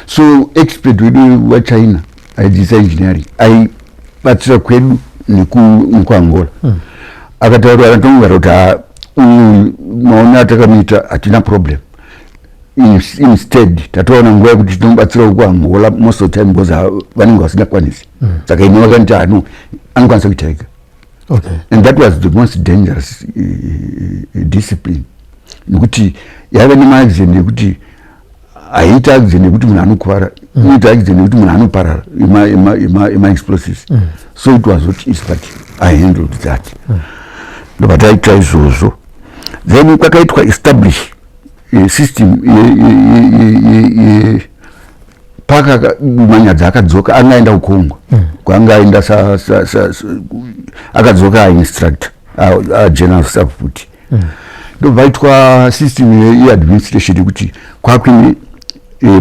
So expert wedu waChina aidzidzisa engineering aibatsira kwedu nekuAngola akataura, akatongara kuti, "Ah, uyu maone atakamuita hatina problem. Instead tatoona nguva yekuti tinobatsira kuAngola most of the time, because vanenge vasingakwanisi." Saka ini vakaniti ano anokwanisa kuita ega. And that was the most dangerous discipline, nekuti yaiva nemaaccident yekuti haiita accident yekuti munhu anokuvara, inoita accident yekuti munhu anoparara emaexplosives. So it was not easy, but I handled that. Ndobva taita izvozvo. Then kwakaitwa establish system paka Manyadzi akadzoka, anga aenda kuCongo, kwanga aenda akadzoka ainstructor ageneral staff futi. Ndobva aitwa system yeadministration yekuti kwakuine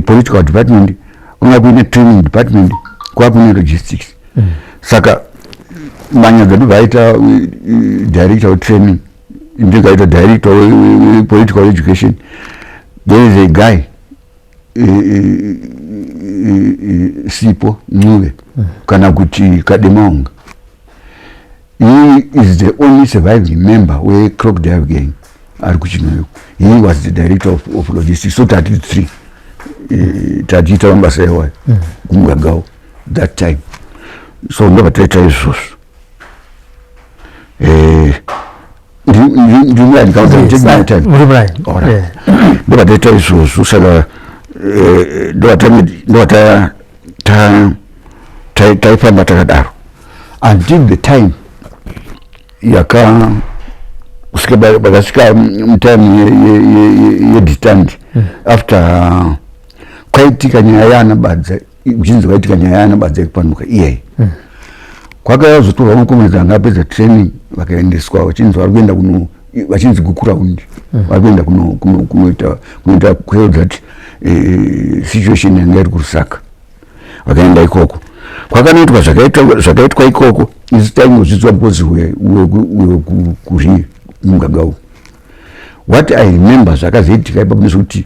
political department, kwanga kuine training department, kwakuine logistics. Saka Manyadza ndobva aita director wetraining, ndikaita director wepolitical education. There is a guy, Sipo Ncube, kana kuti Kademaunga. He is the only surviving member wecrocodile gang ari kuChinhoyi. He was the director of logistics. So tati three tatiita mabasa iwayo kuMgagao that time. So ndobva taita izvozvo. Ndimurani Yes, muri muraini. Alright. Ndobva taita izvozvo. Saka ndobva taifamba takadaro until the time yaka kusvika vakasvika mutime yedetente, after kwaitika nyaya yaana Badza, kuchinzi kwaitika nyaya yaana Badza yekupanduka iyai. Kwakazotorwa makomrades anga apedza training, vakaendeswa vachinzi vari kuenda kuno, vachinzi Gukurahundi, vari kuenda kunoita quell that situation yanga iri kuRusaka. Vakaenda ikoko, kwakanoitwa zvakaitwa ikoko. Isu taingozvidzwa because kuri kuMgagao. What I remember zvakazoitika ipapo ndezvekuti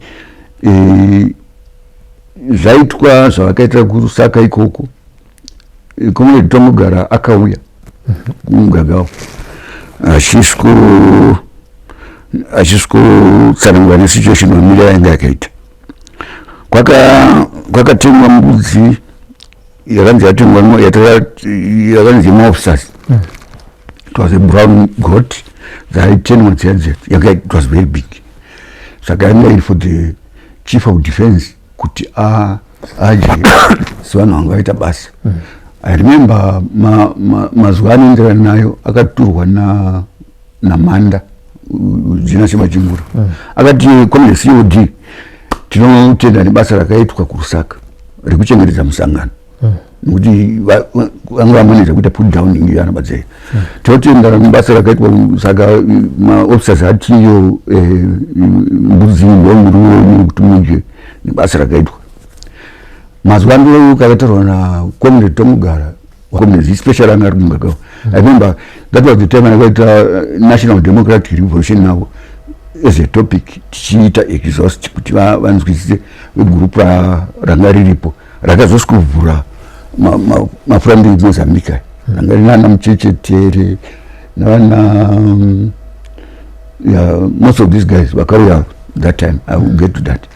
zvaitwa zvavakaitira kuRusaka ikoko, Comrade Tongogara akauya kuMgagao achisvikotsanangura nesituation mamiriro yainge yakaita. Kwakatengwa mbudzi yakanzi yatengwa yakanzi yemaofficers. It was a brown goat dzaitenwa dziya dziya. It was very big. Saka yanga iri for the chief of defense kuti adye sevanhu vanga vaita basa. I remember mazuva anoenderana nayo akaturwa naManda Dzina Semachingura. Akati, "Comrade COD, tinotenda nebasa rakaitwa kuRusaka rekuchengetedza musangano, nekuti vanga vamaneja kuita put down yana Badza. Tinotenda nebasa rakaitwa. Saka maofficers atiyo mbudzi ndomuriwo kuti mudye nebasa rakaitwa." Mazuva ano kakatarwa nacomrade Tongogara, comrades especially anga ari kuMgagao. I remember that was the time akaita National Democratic Revolution navo as a topic, tichiita exhaust kuti vanzwisise vegurupu ranga riripo rakazosvikuvhura mafront Mozambique aya, ranga rinana Muchechetere navana yeah, most of these guys vakauya that time. I will get to that.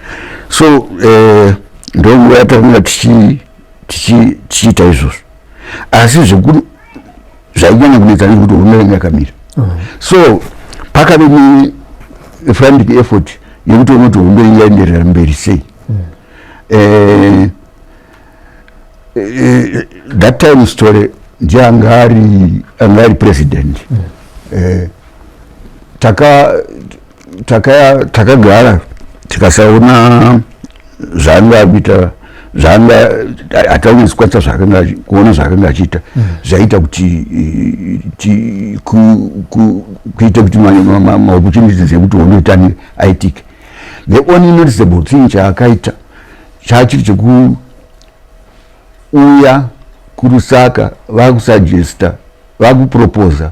So ndonguva yatakanga tichiita izvozvo. Asi zvainyanya kunetsa ndezvekuti hondo yanga yakamira. So pakave nefrantic effort yekuti ona kuti hondo ingaenderera mberi sei. That time Sithole ndiye anga ari president. Takagara tikasaona zvaanga kuita, zvaanga hataunyatsokwanisa zvaakanga kuona zvaakanga achiita zvaita kuti kuite kuti maopportunities ekuti hondo itange aitike. The only noticeable thing chaakaita chachiri chekuuya kuRusaka vakusuggesta, vakuproposa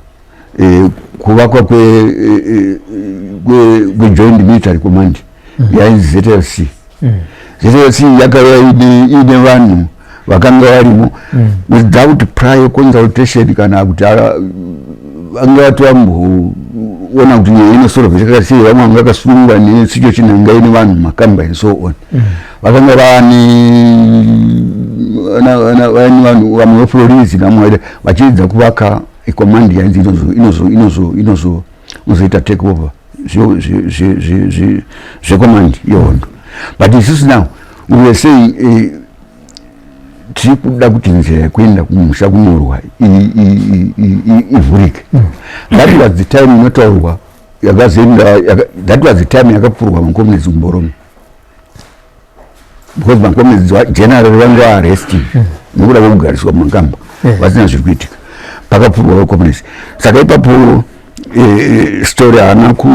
kuvakwa kwejoint military command yainzi ZLC. ZLC yakauya iine vanhu vakanga varimo without prior consultation, kana kuti vanga vatovamboona kuti nyaya inosolve chakati sei. Vamwe vanga vakasungwa nesituation yanga ine vanhu mumakamba and so on. Vakanga vane vanhu vamwe veFlorins namwe vachiedza kuvaka command yainzi inozoita take over zvecommand yehondo. But isusu now we were saying tiri kuda kuti nzira yekuenda kumusha kunorwa ivhurike. That was the time inotaurwa yakazoenda that was the time yakapfurwa macomrades kuMboroma, because macomrades general vanga vaarrested nekuda kwekugariswa mumakamba vasina zviri kuitika. Pakapfurwa macomrades. Saka ipapo Sithole haana ku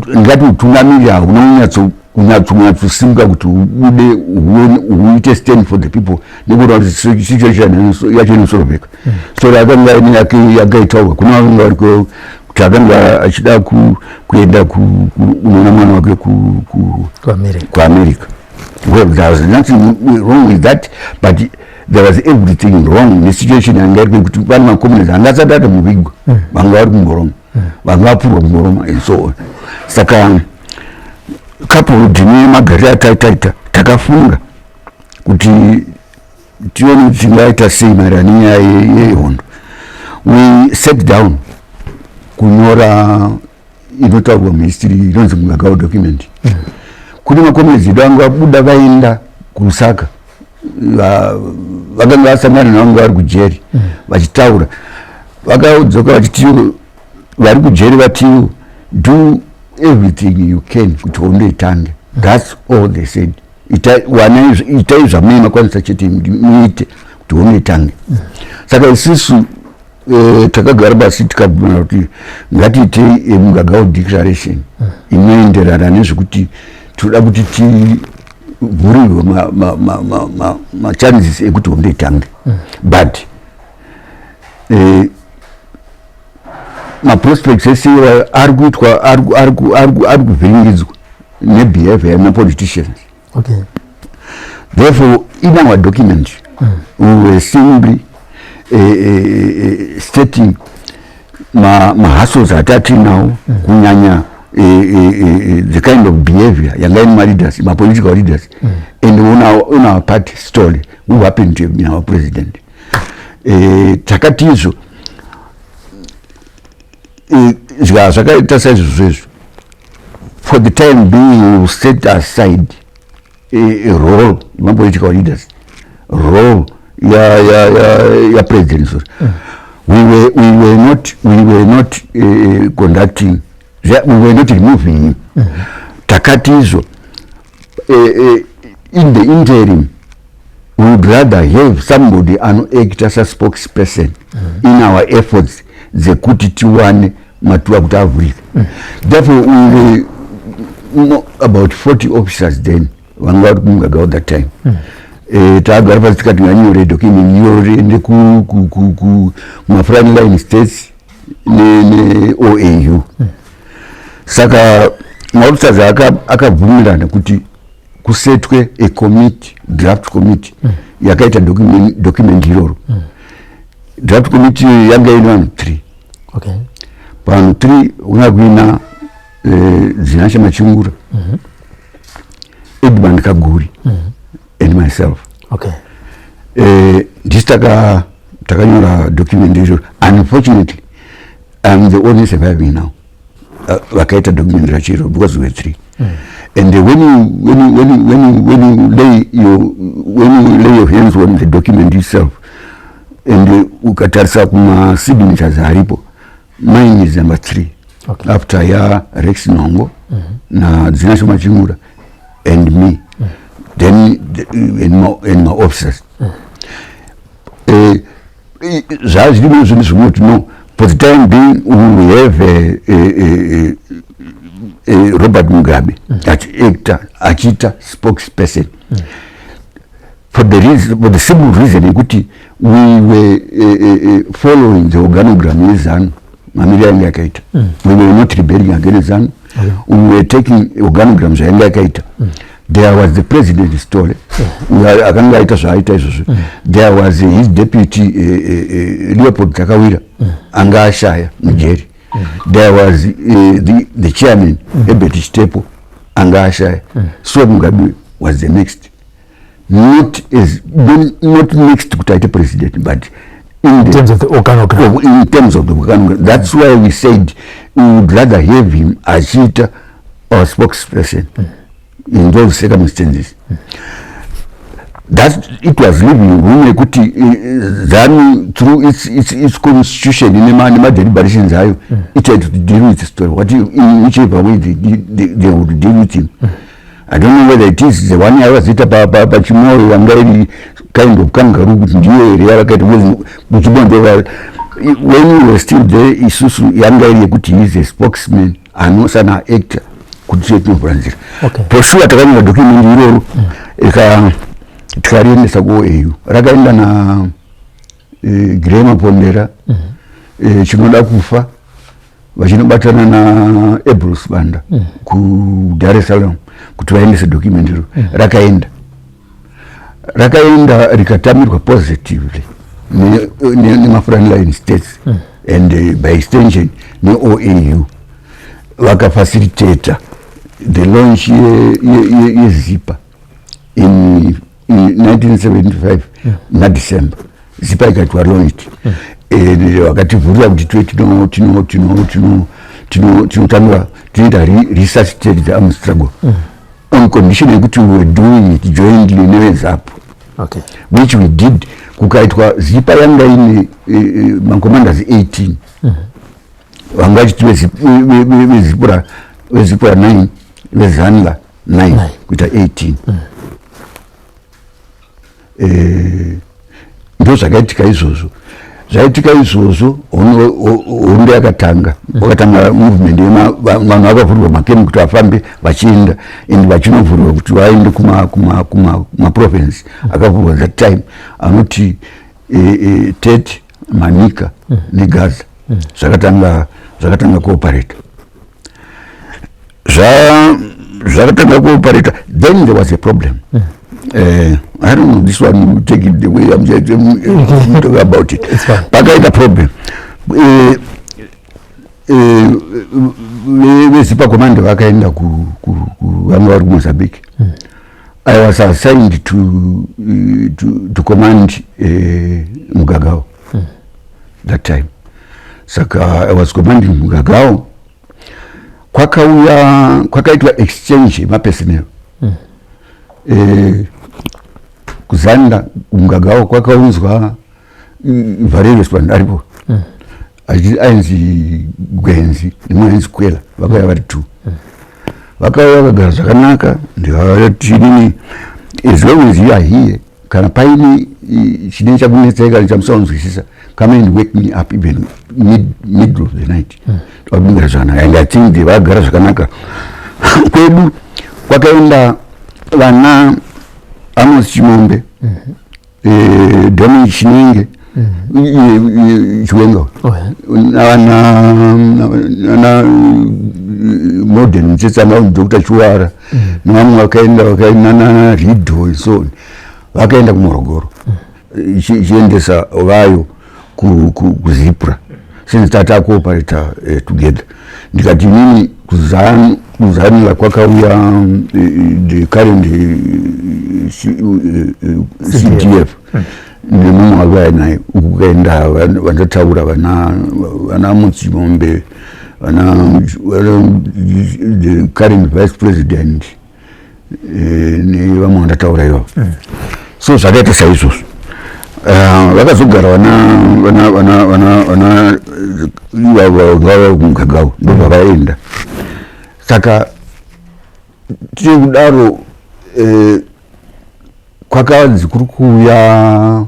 ndingati utungamiri hauna kunyatso. Kunyatsosimuka kuti ubude, uite stand for the people, nekuona kuti situation yacho inosolveka. So akanga ine yake yakaitaurwa kuna vanga vari kuti akanga achida kuenda kunoona mwana wake kuAmerica. kuAmerica. Well, there was nothing wrong with that, but there was everything wrong nesituation yanga iri, kuti pane macomrades anga asati atomuvigwa, vanga vari kungoroma, vanga vapfurwa kungoroma and so on. Saka coupled nemagariro ataitaita, takafunga kuti tione kuti tingaita sei maererano nenyaya yehondo. We sat down kunyora inotaurwa muhistory inonzi Mgagao document. Kune macomrades edu anga vabuda vaenda kuLusaka, vakanga vasangana navanga vari kujeri vachitaura, vakadzoka vachitiwo vari kujeri vatiwo, "Do everything you can kuti hondo itange." That's all they said. Itai zvamunenge makwanisa chete, muite kuti hondo itange. Saka isusu takagara pasi, tikabvumana kuti ngatiitei Mgagao declaration inoenderana nezvekuti tinoda kuti tivhurirwe machances ekuti hondo itange, but maprospects ese ari kuitwa, ari kuvhiringidzwa nebehavior yemapoliticians. Therefore, in our document, we were simply stating mahassles atatinawo, kunyanya the kind of behavior yanga ine maleaders, mapolitical leaders, and on our party story who happened to have been our president. Takati izvo zvakaita saizvozvo izvo, for the time being we will set aside a role yemapolitical leaders, role ya president. Sorry, we were not conducting, we were not removing him. Takati izvo in the interim we would rather have somebody anoact as a spokesperson in our efforts dzekuti tiwane matuwa kuti avhurike. Therefore, we were about 40 officers then vanga vari kuMgagao that time. Tagara pasi tikati nganyore document nyore ende kumafrontline states neOAU. Saka maofficers akabvumirana kuti kusetwe a committee, draft committee yakaita document iroro. Draft committee iyo yanga ine vanhu three. Vanhu three kunga kuina Dzinashe Machingura, Edmund Kaguri and myself. Ndisi takanyora document iroro. Unfortunately, I'm the only surviving now vakaita document racho iroro, because we were three. And when you lay your hands on the document itself and ukatarisa kumasignatures aripo, mine is number three after ya Rex Nhongo na Dzinashe Machingura and me, then and my officers. Zvazvirimo zvinhu zvimwe. No, for the time being we will have a Robert Mugabe achiacta achiita spokesperson for the simple reason yekuti we were following the organogram yeZANU mamiriro ainge yakaita. We were not rebelling against ZANU. We were taking organogram zvainge yakaita. There was the president Sithole uyo akanga aita zvaaita izvozvo. There was his deputy, Leopold Takawira, anga ashaya mujeri. There was the chairman, Herbert Chitepo, anga ashaya. So Mugabe was the next, not as not next kuti aite president, but in in terms of the organogram. In terms of the organogram. That's why we said we would rather have him achiita our spokesperson in those circumstances. That it was leaving room yekuti ZANU through its constitution nemadeliberations ayo, it had to deal with the story what in whichever way they would deal with him. I don't know whether it is the one yavazoita paChimoio yanga iri kind of kangaroo, kuti ndiyo here yavakaita, because kuChimoio when we were still there isusu yanga iri yekuti he is a spokesman anosana actor. Kuti tiye tinovhura nzira. Okay. For sure takanyora document iroro, tikariendesa kuOAU. Rakaenda na Grey Mapondera, Chinoda Kufa, vachinobatana naEbrus Banda kuDar es Salaam kuti vaendese document iro. Rakaenda rikatamirwa positively nemafrontline states and by extension neOAU. Vakafacilitata the launch yeZIPA in 1975 muna December. ZIPA ikaitwa launched. Vakativhurira kuti tuve tinotanga tinoita resuscitate the armed struggle on condition yekuti we were doing it jointly neveZAPU, which we did. Kukaitwa ZIPA, yanga ine macommanders 18, vanga vachiti veZIPRA 9, veZANLA 9, Nine. kuita 18. Ndo zvakaitika izvozvo. Zvaitika izvozvo, hondo yakatanga. Wakatanga movement, vanhu vakavhurwa makemi kuti vafambe vachienda and vachinovhurwa kuti vaende kumaprovince akavhurwa that time, anoti Tete, Manica neGaza. Zvakatanga kuoperata. Zvakatanga kuoperata, then there was a problem. I don't know, this one, you take it the way I'm just talking about it. It's fine. Pakaita problem. VeZIPA command vakaenda vanga vari kuMozambique. I was assigned to command Mgagao that time. Saka I was commanding Mgagao. Kwakauya, kwakaitwa exchange yemapersonnel. KuZANLA, kuMgagao, kwakaunzwa Valerius aripo, ainzi Gwenzi, nemwe ainzi Kwela. Vakauya vari two. Vakauya, vakagara zvakanaka. Ndikavati inini, as long as you are here, kana paine chinenge chakunetsai kana chamusaunzwisisa, come and wake me up even middle of the night. Vakagara zvakanaka and I think they vakagara zvakanaka. Kwedu kwakaenda vana Amos Chimombe, Dominic Chinenge, Chiwenga, nana Modern Mutsetsanga, Dr Chiwara, nevamwe vakaenda, vakaenda nana Rido and so on. Vakaenda kuMorogoro, ichiendesa vayo kuZIPRA, since tatakuoperata together. Ndikati inini kuZANLA kwakauya the current CDF nemumwe wakauya naye. Uku kukaenda vandataura, vana Muchimombe, vana the current vice president, nevamwe vandataura ivavo. So zvakaita saizvozvo. Vakazogara vana ivavo vava kuMgagao, ndobva vaenda. Saka tiri kudaro, kwakanzi kuri kuuya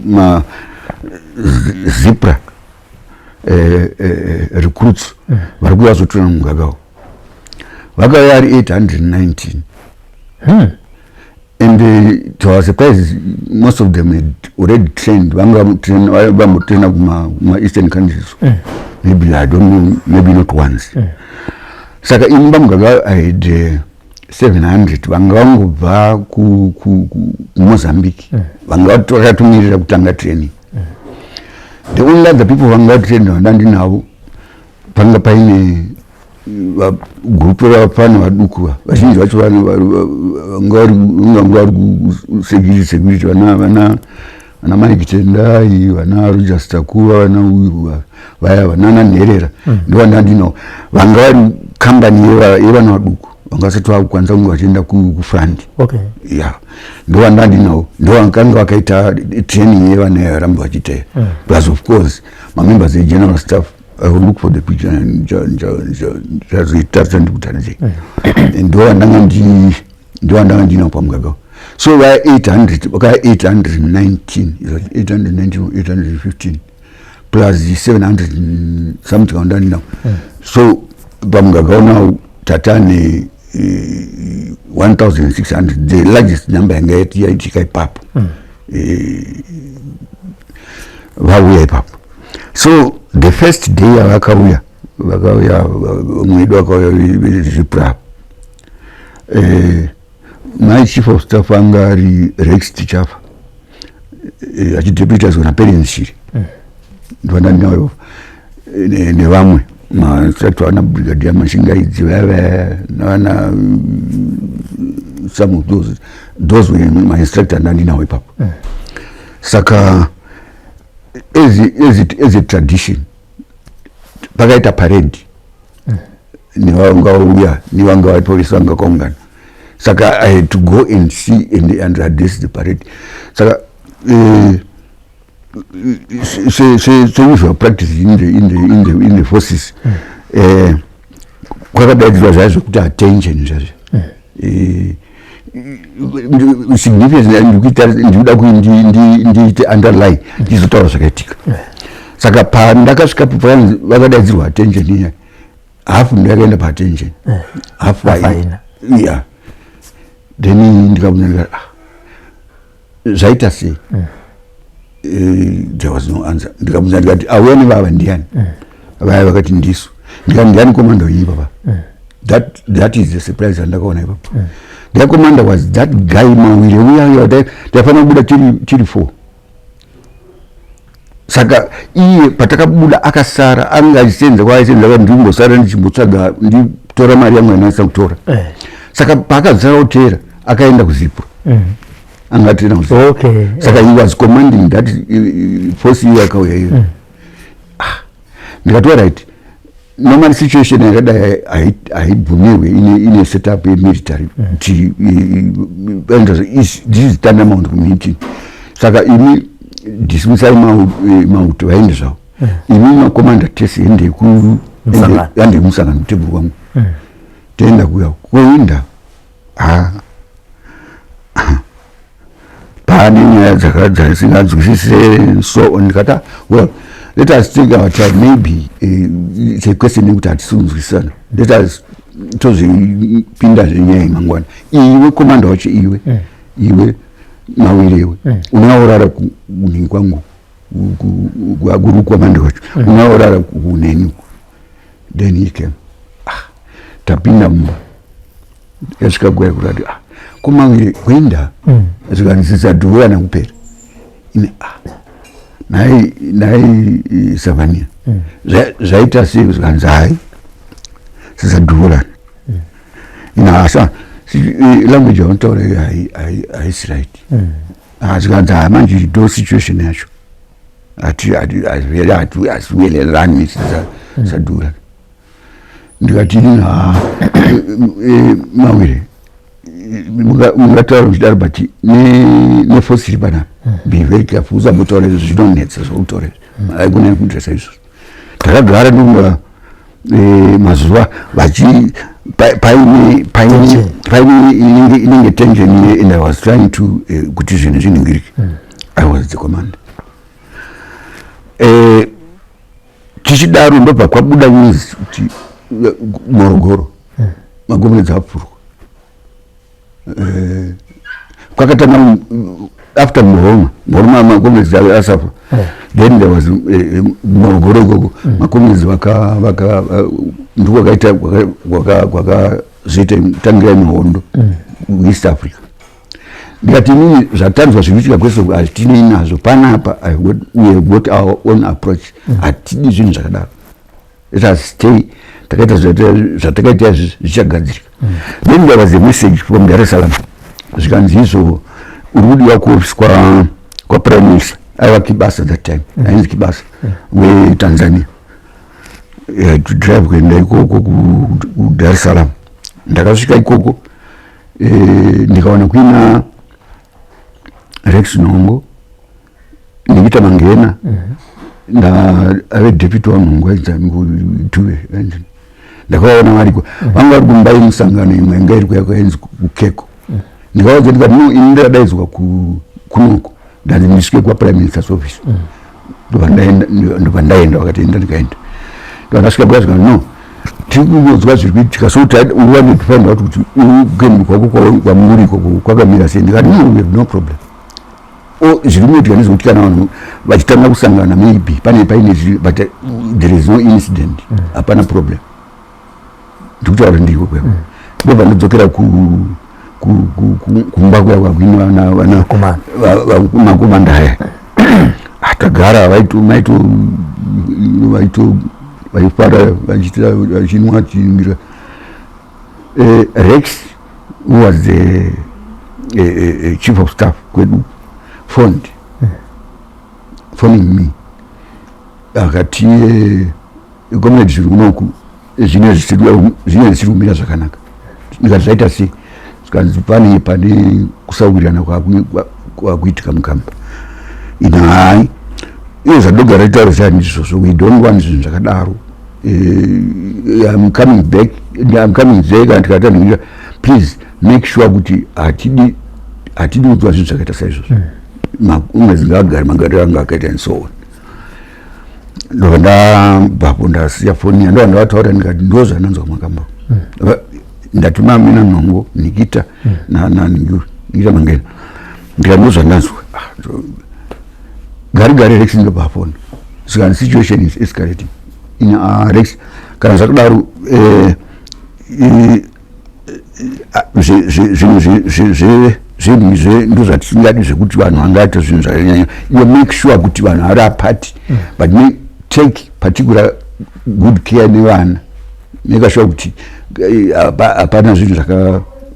ma ZIPRA recruits vari kuuya zotora muMgagao. Vakauya ari 819 and to our surprise, most of them had already trained. Vanga vambotraina kuma eastern countries, maybe, I don't know, maybe not once. Saka ini paMgagao I had 700 vanga vangobva kuMozambique, vanga vakatomirira kutanga training. The only other people vanga vatrained vandandinavo, panga paine gurupu ravafana vaduku. Vazhinji vacho vanga vari kusecurity, security, vana Mike Tendai, vana Rogers Takuva, vana uyu vaya, vanana Nherera, ndo vandandinawo vanga vari kambani yevana vaduku vanga vasati vakukwanisa kunge vachienda kufront. Ya, ndo vandandinawo, ndo vakanga vakaita training yevana yavaramba vachiita. Plus of course mamembers egeneral staff. I will look for the picture ndichazoitarisa ndikutarisei. Ndo vandanga ndinawo paMgagao. So vaya 800 vakaya 819, 819 or 815. Plus 700 and something andandinawo. So paMgagao now tatane 1600, the largest number yanga yaitika ipapo. Vauya ipapo. So the first day yavakauya, vakauya mwedu, vakauya ZIPRA. My chief of staff anga ari Rex Tichafa, achideputizwa naPerence Shiri. Ndovandandinawo nevamwe mainstructor, vana Brigadier Mashingaidzi vaya navana, some of those were my instructor ndandinawo ipapo. Saka as a tradition pakaita parade nevanga vauya, nevanga varipo vese vanga kaungana. Saka I had to go and see and address the parade. Saka seusual practice in the forces, kwakadaidzirwa zvaya zvokuti attention zvazvo. Significance ndikuda kuti ndiite underline, ndizotaura zvakaitika. Saka pandakasvika vakadaidzirwa attention iya, hafu ndakaenda paattention, hafu haina. Yeah, then ndikabvunza ndikati, "Ah, zvaita sei?" There was no answer. Ndikabvunza ndikati, "Auya nevava ndiani?" Vaya vakati, "Ndisu." Ndikati, "Ndiani commander wenyu ipapa?" That is the surprise andakaona ipapo. Their commander was that guy Mawire uya uya. Taifanira kubuda tiri four. Saka iye patakabuda akasara, anga achisenza kwaaisenza. Ka ndimbosara ndichimbotsvaga, nditora mari yangu yandaisa kutora. Saka paakazosara kuteera, akaenda kuZIPRA. Anga atirena kuZIPRA. Saka he was commanding that force iyo yakauya iyo. Ah, ndikati, "Alright, normal situation yakadai haibvumirwe ine setup yemilitary kuti this is tantamount kumeeting. Saka imi dismissai mauto vaende zvavo. Imi makomanda tese ende Musangano. Ende kumusangano kutebhuru kwangu." Toenda kuya kuenda, ha, pane nyaya dzasinganzwisise. So on ndikati, "Ah, well, let us take our time. Maybe it's a question yekuti hatisi kunzwisisana. Let us tozvipinda zvenyaya yemangwana. Iwe komanda wacho, iwe, iwe Mawirewe, unaorara kunini kwangu, kuri komanda wacho, unaorara kuneni uku." Then he came. Ah, tapinda mumba, yasvika kuya kurati, "Ah, kuMawire kuenda?" Zvikanzi, kupera ine, "Ah, nhai, nhai Savania, zvaita sei?" Zvikanzi, "Hai, sisadhuurana." Ine, "Asa language yavanotaura iyo haisi right." Ah, zvikanzi, "Ha, manje ndo situation yacho, hatiwelelani, sisadhuurana." Ndikati, "Ini, ha, Mawire, mungataura muchidaro, but neforce iri panapa, be very careful. Usambotaura izvo, zvinonetsa zvokutaura izvi, haikona kudresa izvozvo." Takagara ndonga mazuva vachi paine Tension. Paine inenge tension iye, and I was trying to kuti zvinhu zviningirike. I was the commander. Tichidaro ndobva kwabuda news kuti Morogoro macomrades apfurwa. Kwakatanga after Muhoroma macomrades asafa. Then there was Morogoro ikoko macomrades vaka ndikwakaita kwakazoita tangira mihondo East Africa. Ndikati, "Inini zvatanzwa zviri kuitika kwese hatinei nazvo panapa. We have got our own approach. Hatidi zvinhu zvakadaro. Let us stay." Takaita zvatakaita izvi, zvichagadzirika. Then there was a message from Dar es Salaam. Zvikanzi izvo uri kudiwa kuofisi kwaprime minister, aiva Kibasa that time, ainzi Kibasa weTanzania. To drive kuenda ikoko kuDar es Salaam. Ndakasvika ikoko, ndikaona kuina Rex Nhongo, Nikita Mangena, na ave deputy waNhongo ainzi Dube. Ndakaona variko, vanga vari kumba yemusangano imwe yanga iri kuya kwainzi kuKeko. Ndikaudza ndikati, "No, ini ndakadaidzwa kunoku, ndanzi ndisvike kwaprime minister's office." Ndobva ndaenda, vakati enda, ndikaenda. Ndobva ndasvika bwazi, no, tiri kunzwa zviri kuitika, so we wanted to find out kuti kuenda kwako kwamuri ikoko kwakamira sei. Ndikati, "No, we have no problem." O zviri kuitika ndezvekuti kana vanhu vachitanga kusangana, maybe pane paine zviri, but there is no incident, hapana problem. Ndikutaura ndiko kweko. Ndobva ndodzokera kumba kuya kwakuine vana vana Komanda. Makomanda aya atagara, vaito maito vaito vaifara, vachiita, vachinwa, chingira. Rex, who was the chief of staff kwedu, phoned phoning me, akati, "Comrade, zviri kunoku zvine zvisiri kumira zvakanaka." Ndikati, "Zvaita sei?" Zvikanzi pane kusawirirana kwakuitika mukamba. Ina, "Hai, iye zvadogara taura chani izvozvo, we don't want zvinhu zvakadaro. I'm coming back, I'm coming there." Kana tikati, "Please make sure kuti hatidi kunzwa zvinhu zvakaita saizvozvo. Umwedzi ngaagare magariro anga akaita," and so on. Ndobva ndabvapo, ndasiya foni, ndobva ndavataura, ndikati, "Ndo zvandanzwa makamba. Ndatuma mina Nhongo, Nikita naNikita Mangena." Ndikati, "Ndo zvandanzwa." Ah, gari gari Rex ndobva foni, saka situation is escalating. In Rex, kana zvakadaro, zvinhu zvenhizve ndo zvatisingadi, zvekuti vanhu vangaita zvinhu zvakanyanya. Iwe make sure kuti vanhu vari apart, but take particular good care nevana. Make sure kuti hapana zvinhu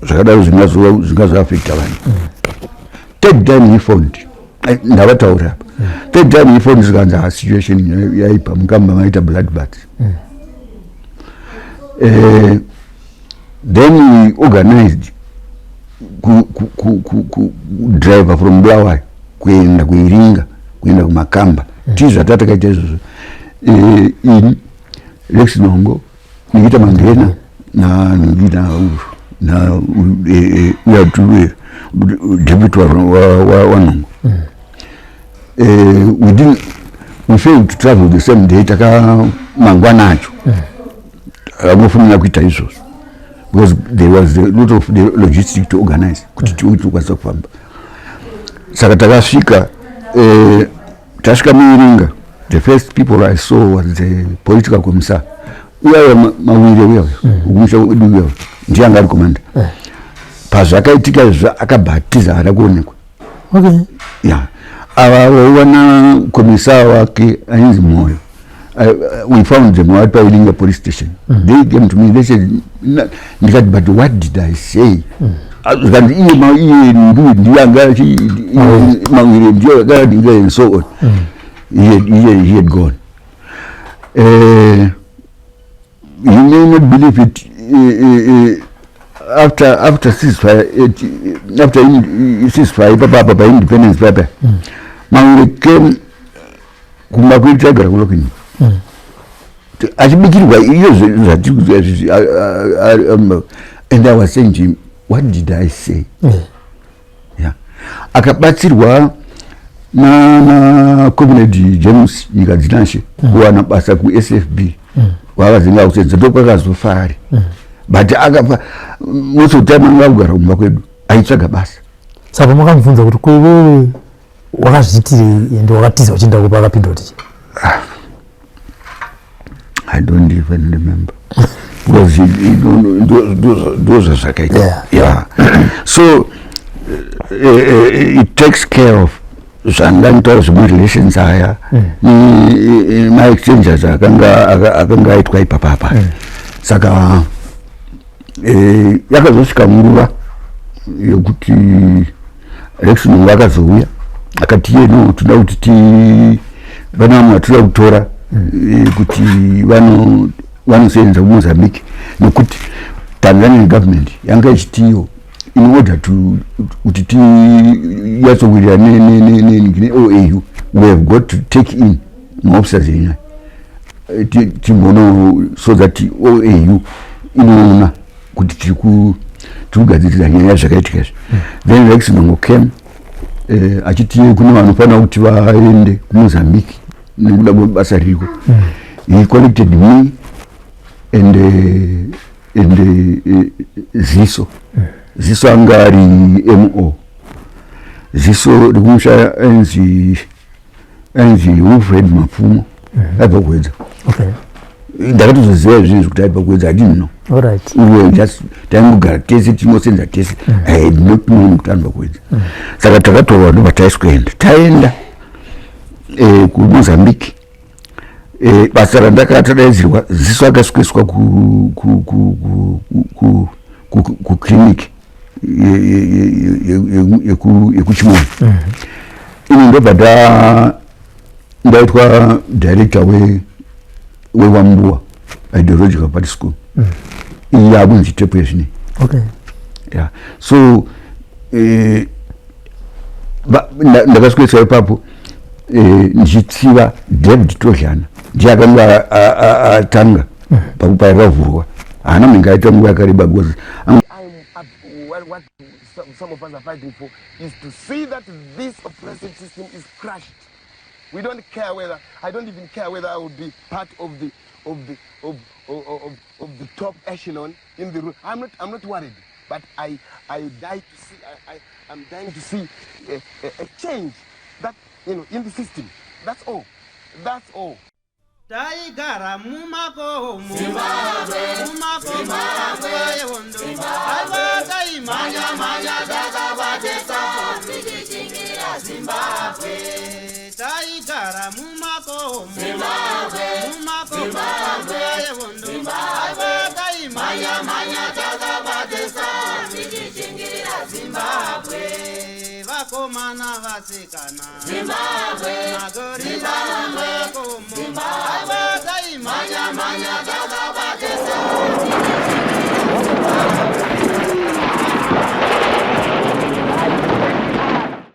zvakadaro zvingazoafecta vanhu. Third time he phoned, ndavataura apa, third time he phoned, zvikanzi, "Ha, situation yaipa mukamba, maita blood bath." Then we organized ku driver from Bulawayo kuenda kuIringa, kuenda kumakamba. Tii zvatatakaita izvozvo, ini, Rex Nongo, Nikita Mangena na na na uyatu deputy waNongo. We didn't, we failed to travel the same day. Takamangwana acho takangofanira kuita izvozvo because there was a lot of the logistic to organize kuti tikwanisa kufamba. Saka takasvika, tasvika muIringa, the first people I saw was the political commissar uyauya, Mawire uyauya ukumusha wedu uyauya, ndiye anga ari commander. Pazvakaitika izvo akabhatiza, haana kuonekwa. Ya, ava vaiwana commissar wake ainzi Moyo. We found them vari paIringa police station. They came to me, they said, ndikati, "But what did I say?" Zvikanzi iye iye ndiye anga Mawire ndiye akadinga and so on. He had gone. You may not believe it, after ceasefire, after ceasefire ipapapa paindependence papa, Mawire came kumba kwedu, taigara kuLockney, achibikirwa iyo zvati, and I was saying to him, "What did I say?" Yeah. Akabatsirwa na Comrade James Nyika Dzinashe kuwana basa kuSFB, wakazinga kusenza, ndokwakazofa ari. But akafa, most of the time anga kugara kumba kwedu aitsvaga basa. Saka makamubvunza kuti, "Kwewewe wakazviitirei ende wakatiza uchienda kupa?" Akapinda kuti? I don't even remember because ndo zvazvakaita. Yeah, so it takes care of zvanga nditaura zvemarelations aya, maexchanges akanga aitwa ipapapa. Saka yakazosvika nguva yekuti Rex Nongo akazouya, akati, "Ye, no, toda kuti ti vana vamwe vatoda kutora kuti vanosenza kuMozambique," nekuti Tanzanian government yanga ichitiyo in order to kuti tinyatsowirirana neOAU, we have got to take in maofficers enyaya, timbono so that OAU inoona kuti tiri kugadzirira nyaya zvakaitika izvi. Then Rex Nongo came, achiti kune vanofanira kuti vaende kuMozambique. Nekuda kwebasa ririko, he collected me and Ziso. Ziso anga ari mo Ziso rikumusha, ainzi Wilfred Mapfumo, aibva kuWedza. Ndakatozoziva izvizvi kuti aibva kuWedza. I didn't know. All right. We were just, taingogara tese, tingosenza tese. I had not known kuti anobva kuWedza. Saka takatorwa, ndobva taisikuenda, taenda kuMozambique. Basa randakatadaidzirwa, Ziso akasweswa kuclinic yekuChimoio. Ini ndobva ndaitwa director weWambuwa Ideological Party School, iyi yakunzi Tepo yezvine. Yeah, so ndakasweswa ipapo, ndichitsiva David Todlana. Ndiye akanga atanga pakuparakavhurwa. Haana munenge aita nguva yakareba because I'm up, what some of us are fighting for is to see that this oppressive system is crushed. We don't care whether, I don't even care whether I will be part of the top echelon in the room. I'm not worried, but I die to see, I'm dying to see a change in the system. That's all. That's all. Taigara mumakomo, mumakomo nguva yehondo. Aiwa, taimhanya mhanya takabatisa, tichichingirira Zimbabwe. Taigara mumakomo, mumakomo nguva yehondo. Aiwa, taimhanya mhanya takabatisa, tichichingirira Zimbabwe. Vakomana, vasikana, Zimbabwe. Magorila mumakomo. Aiwa, taimhanya mhanya takabatisa.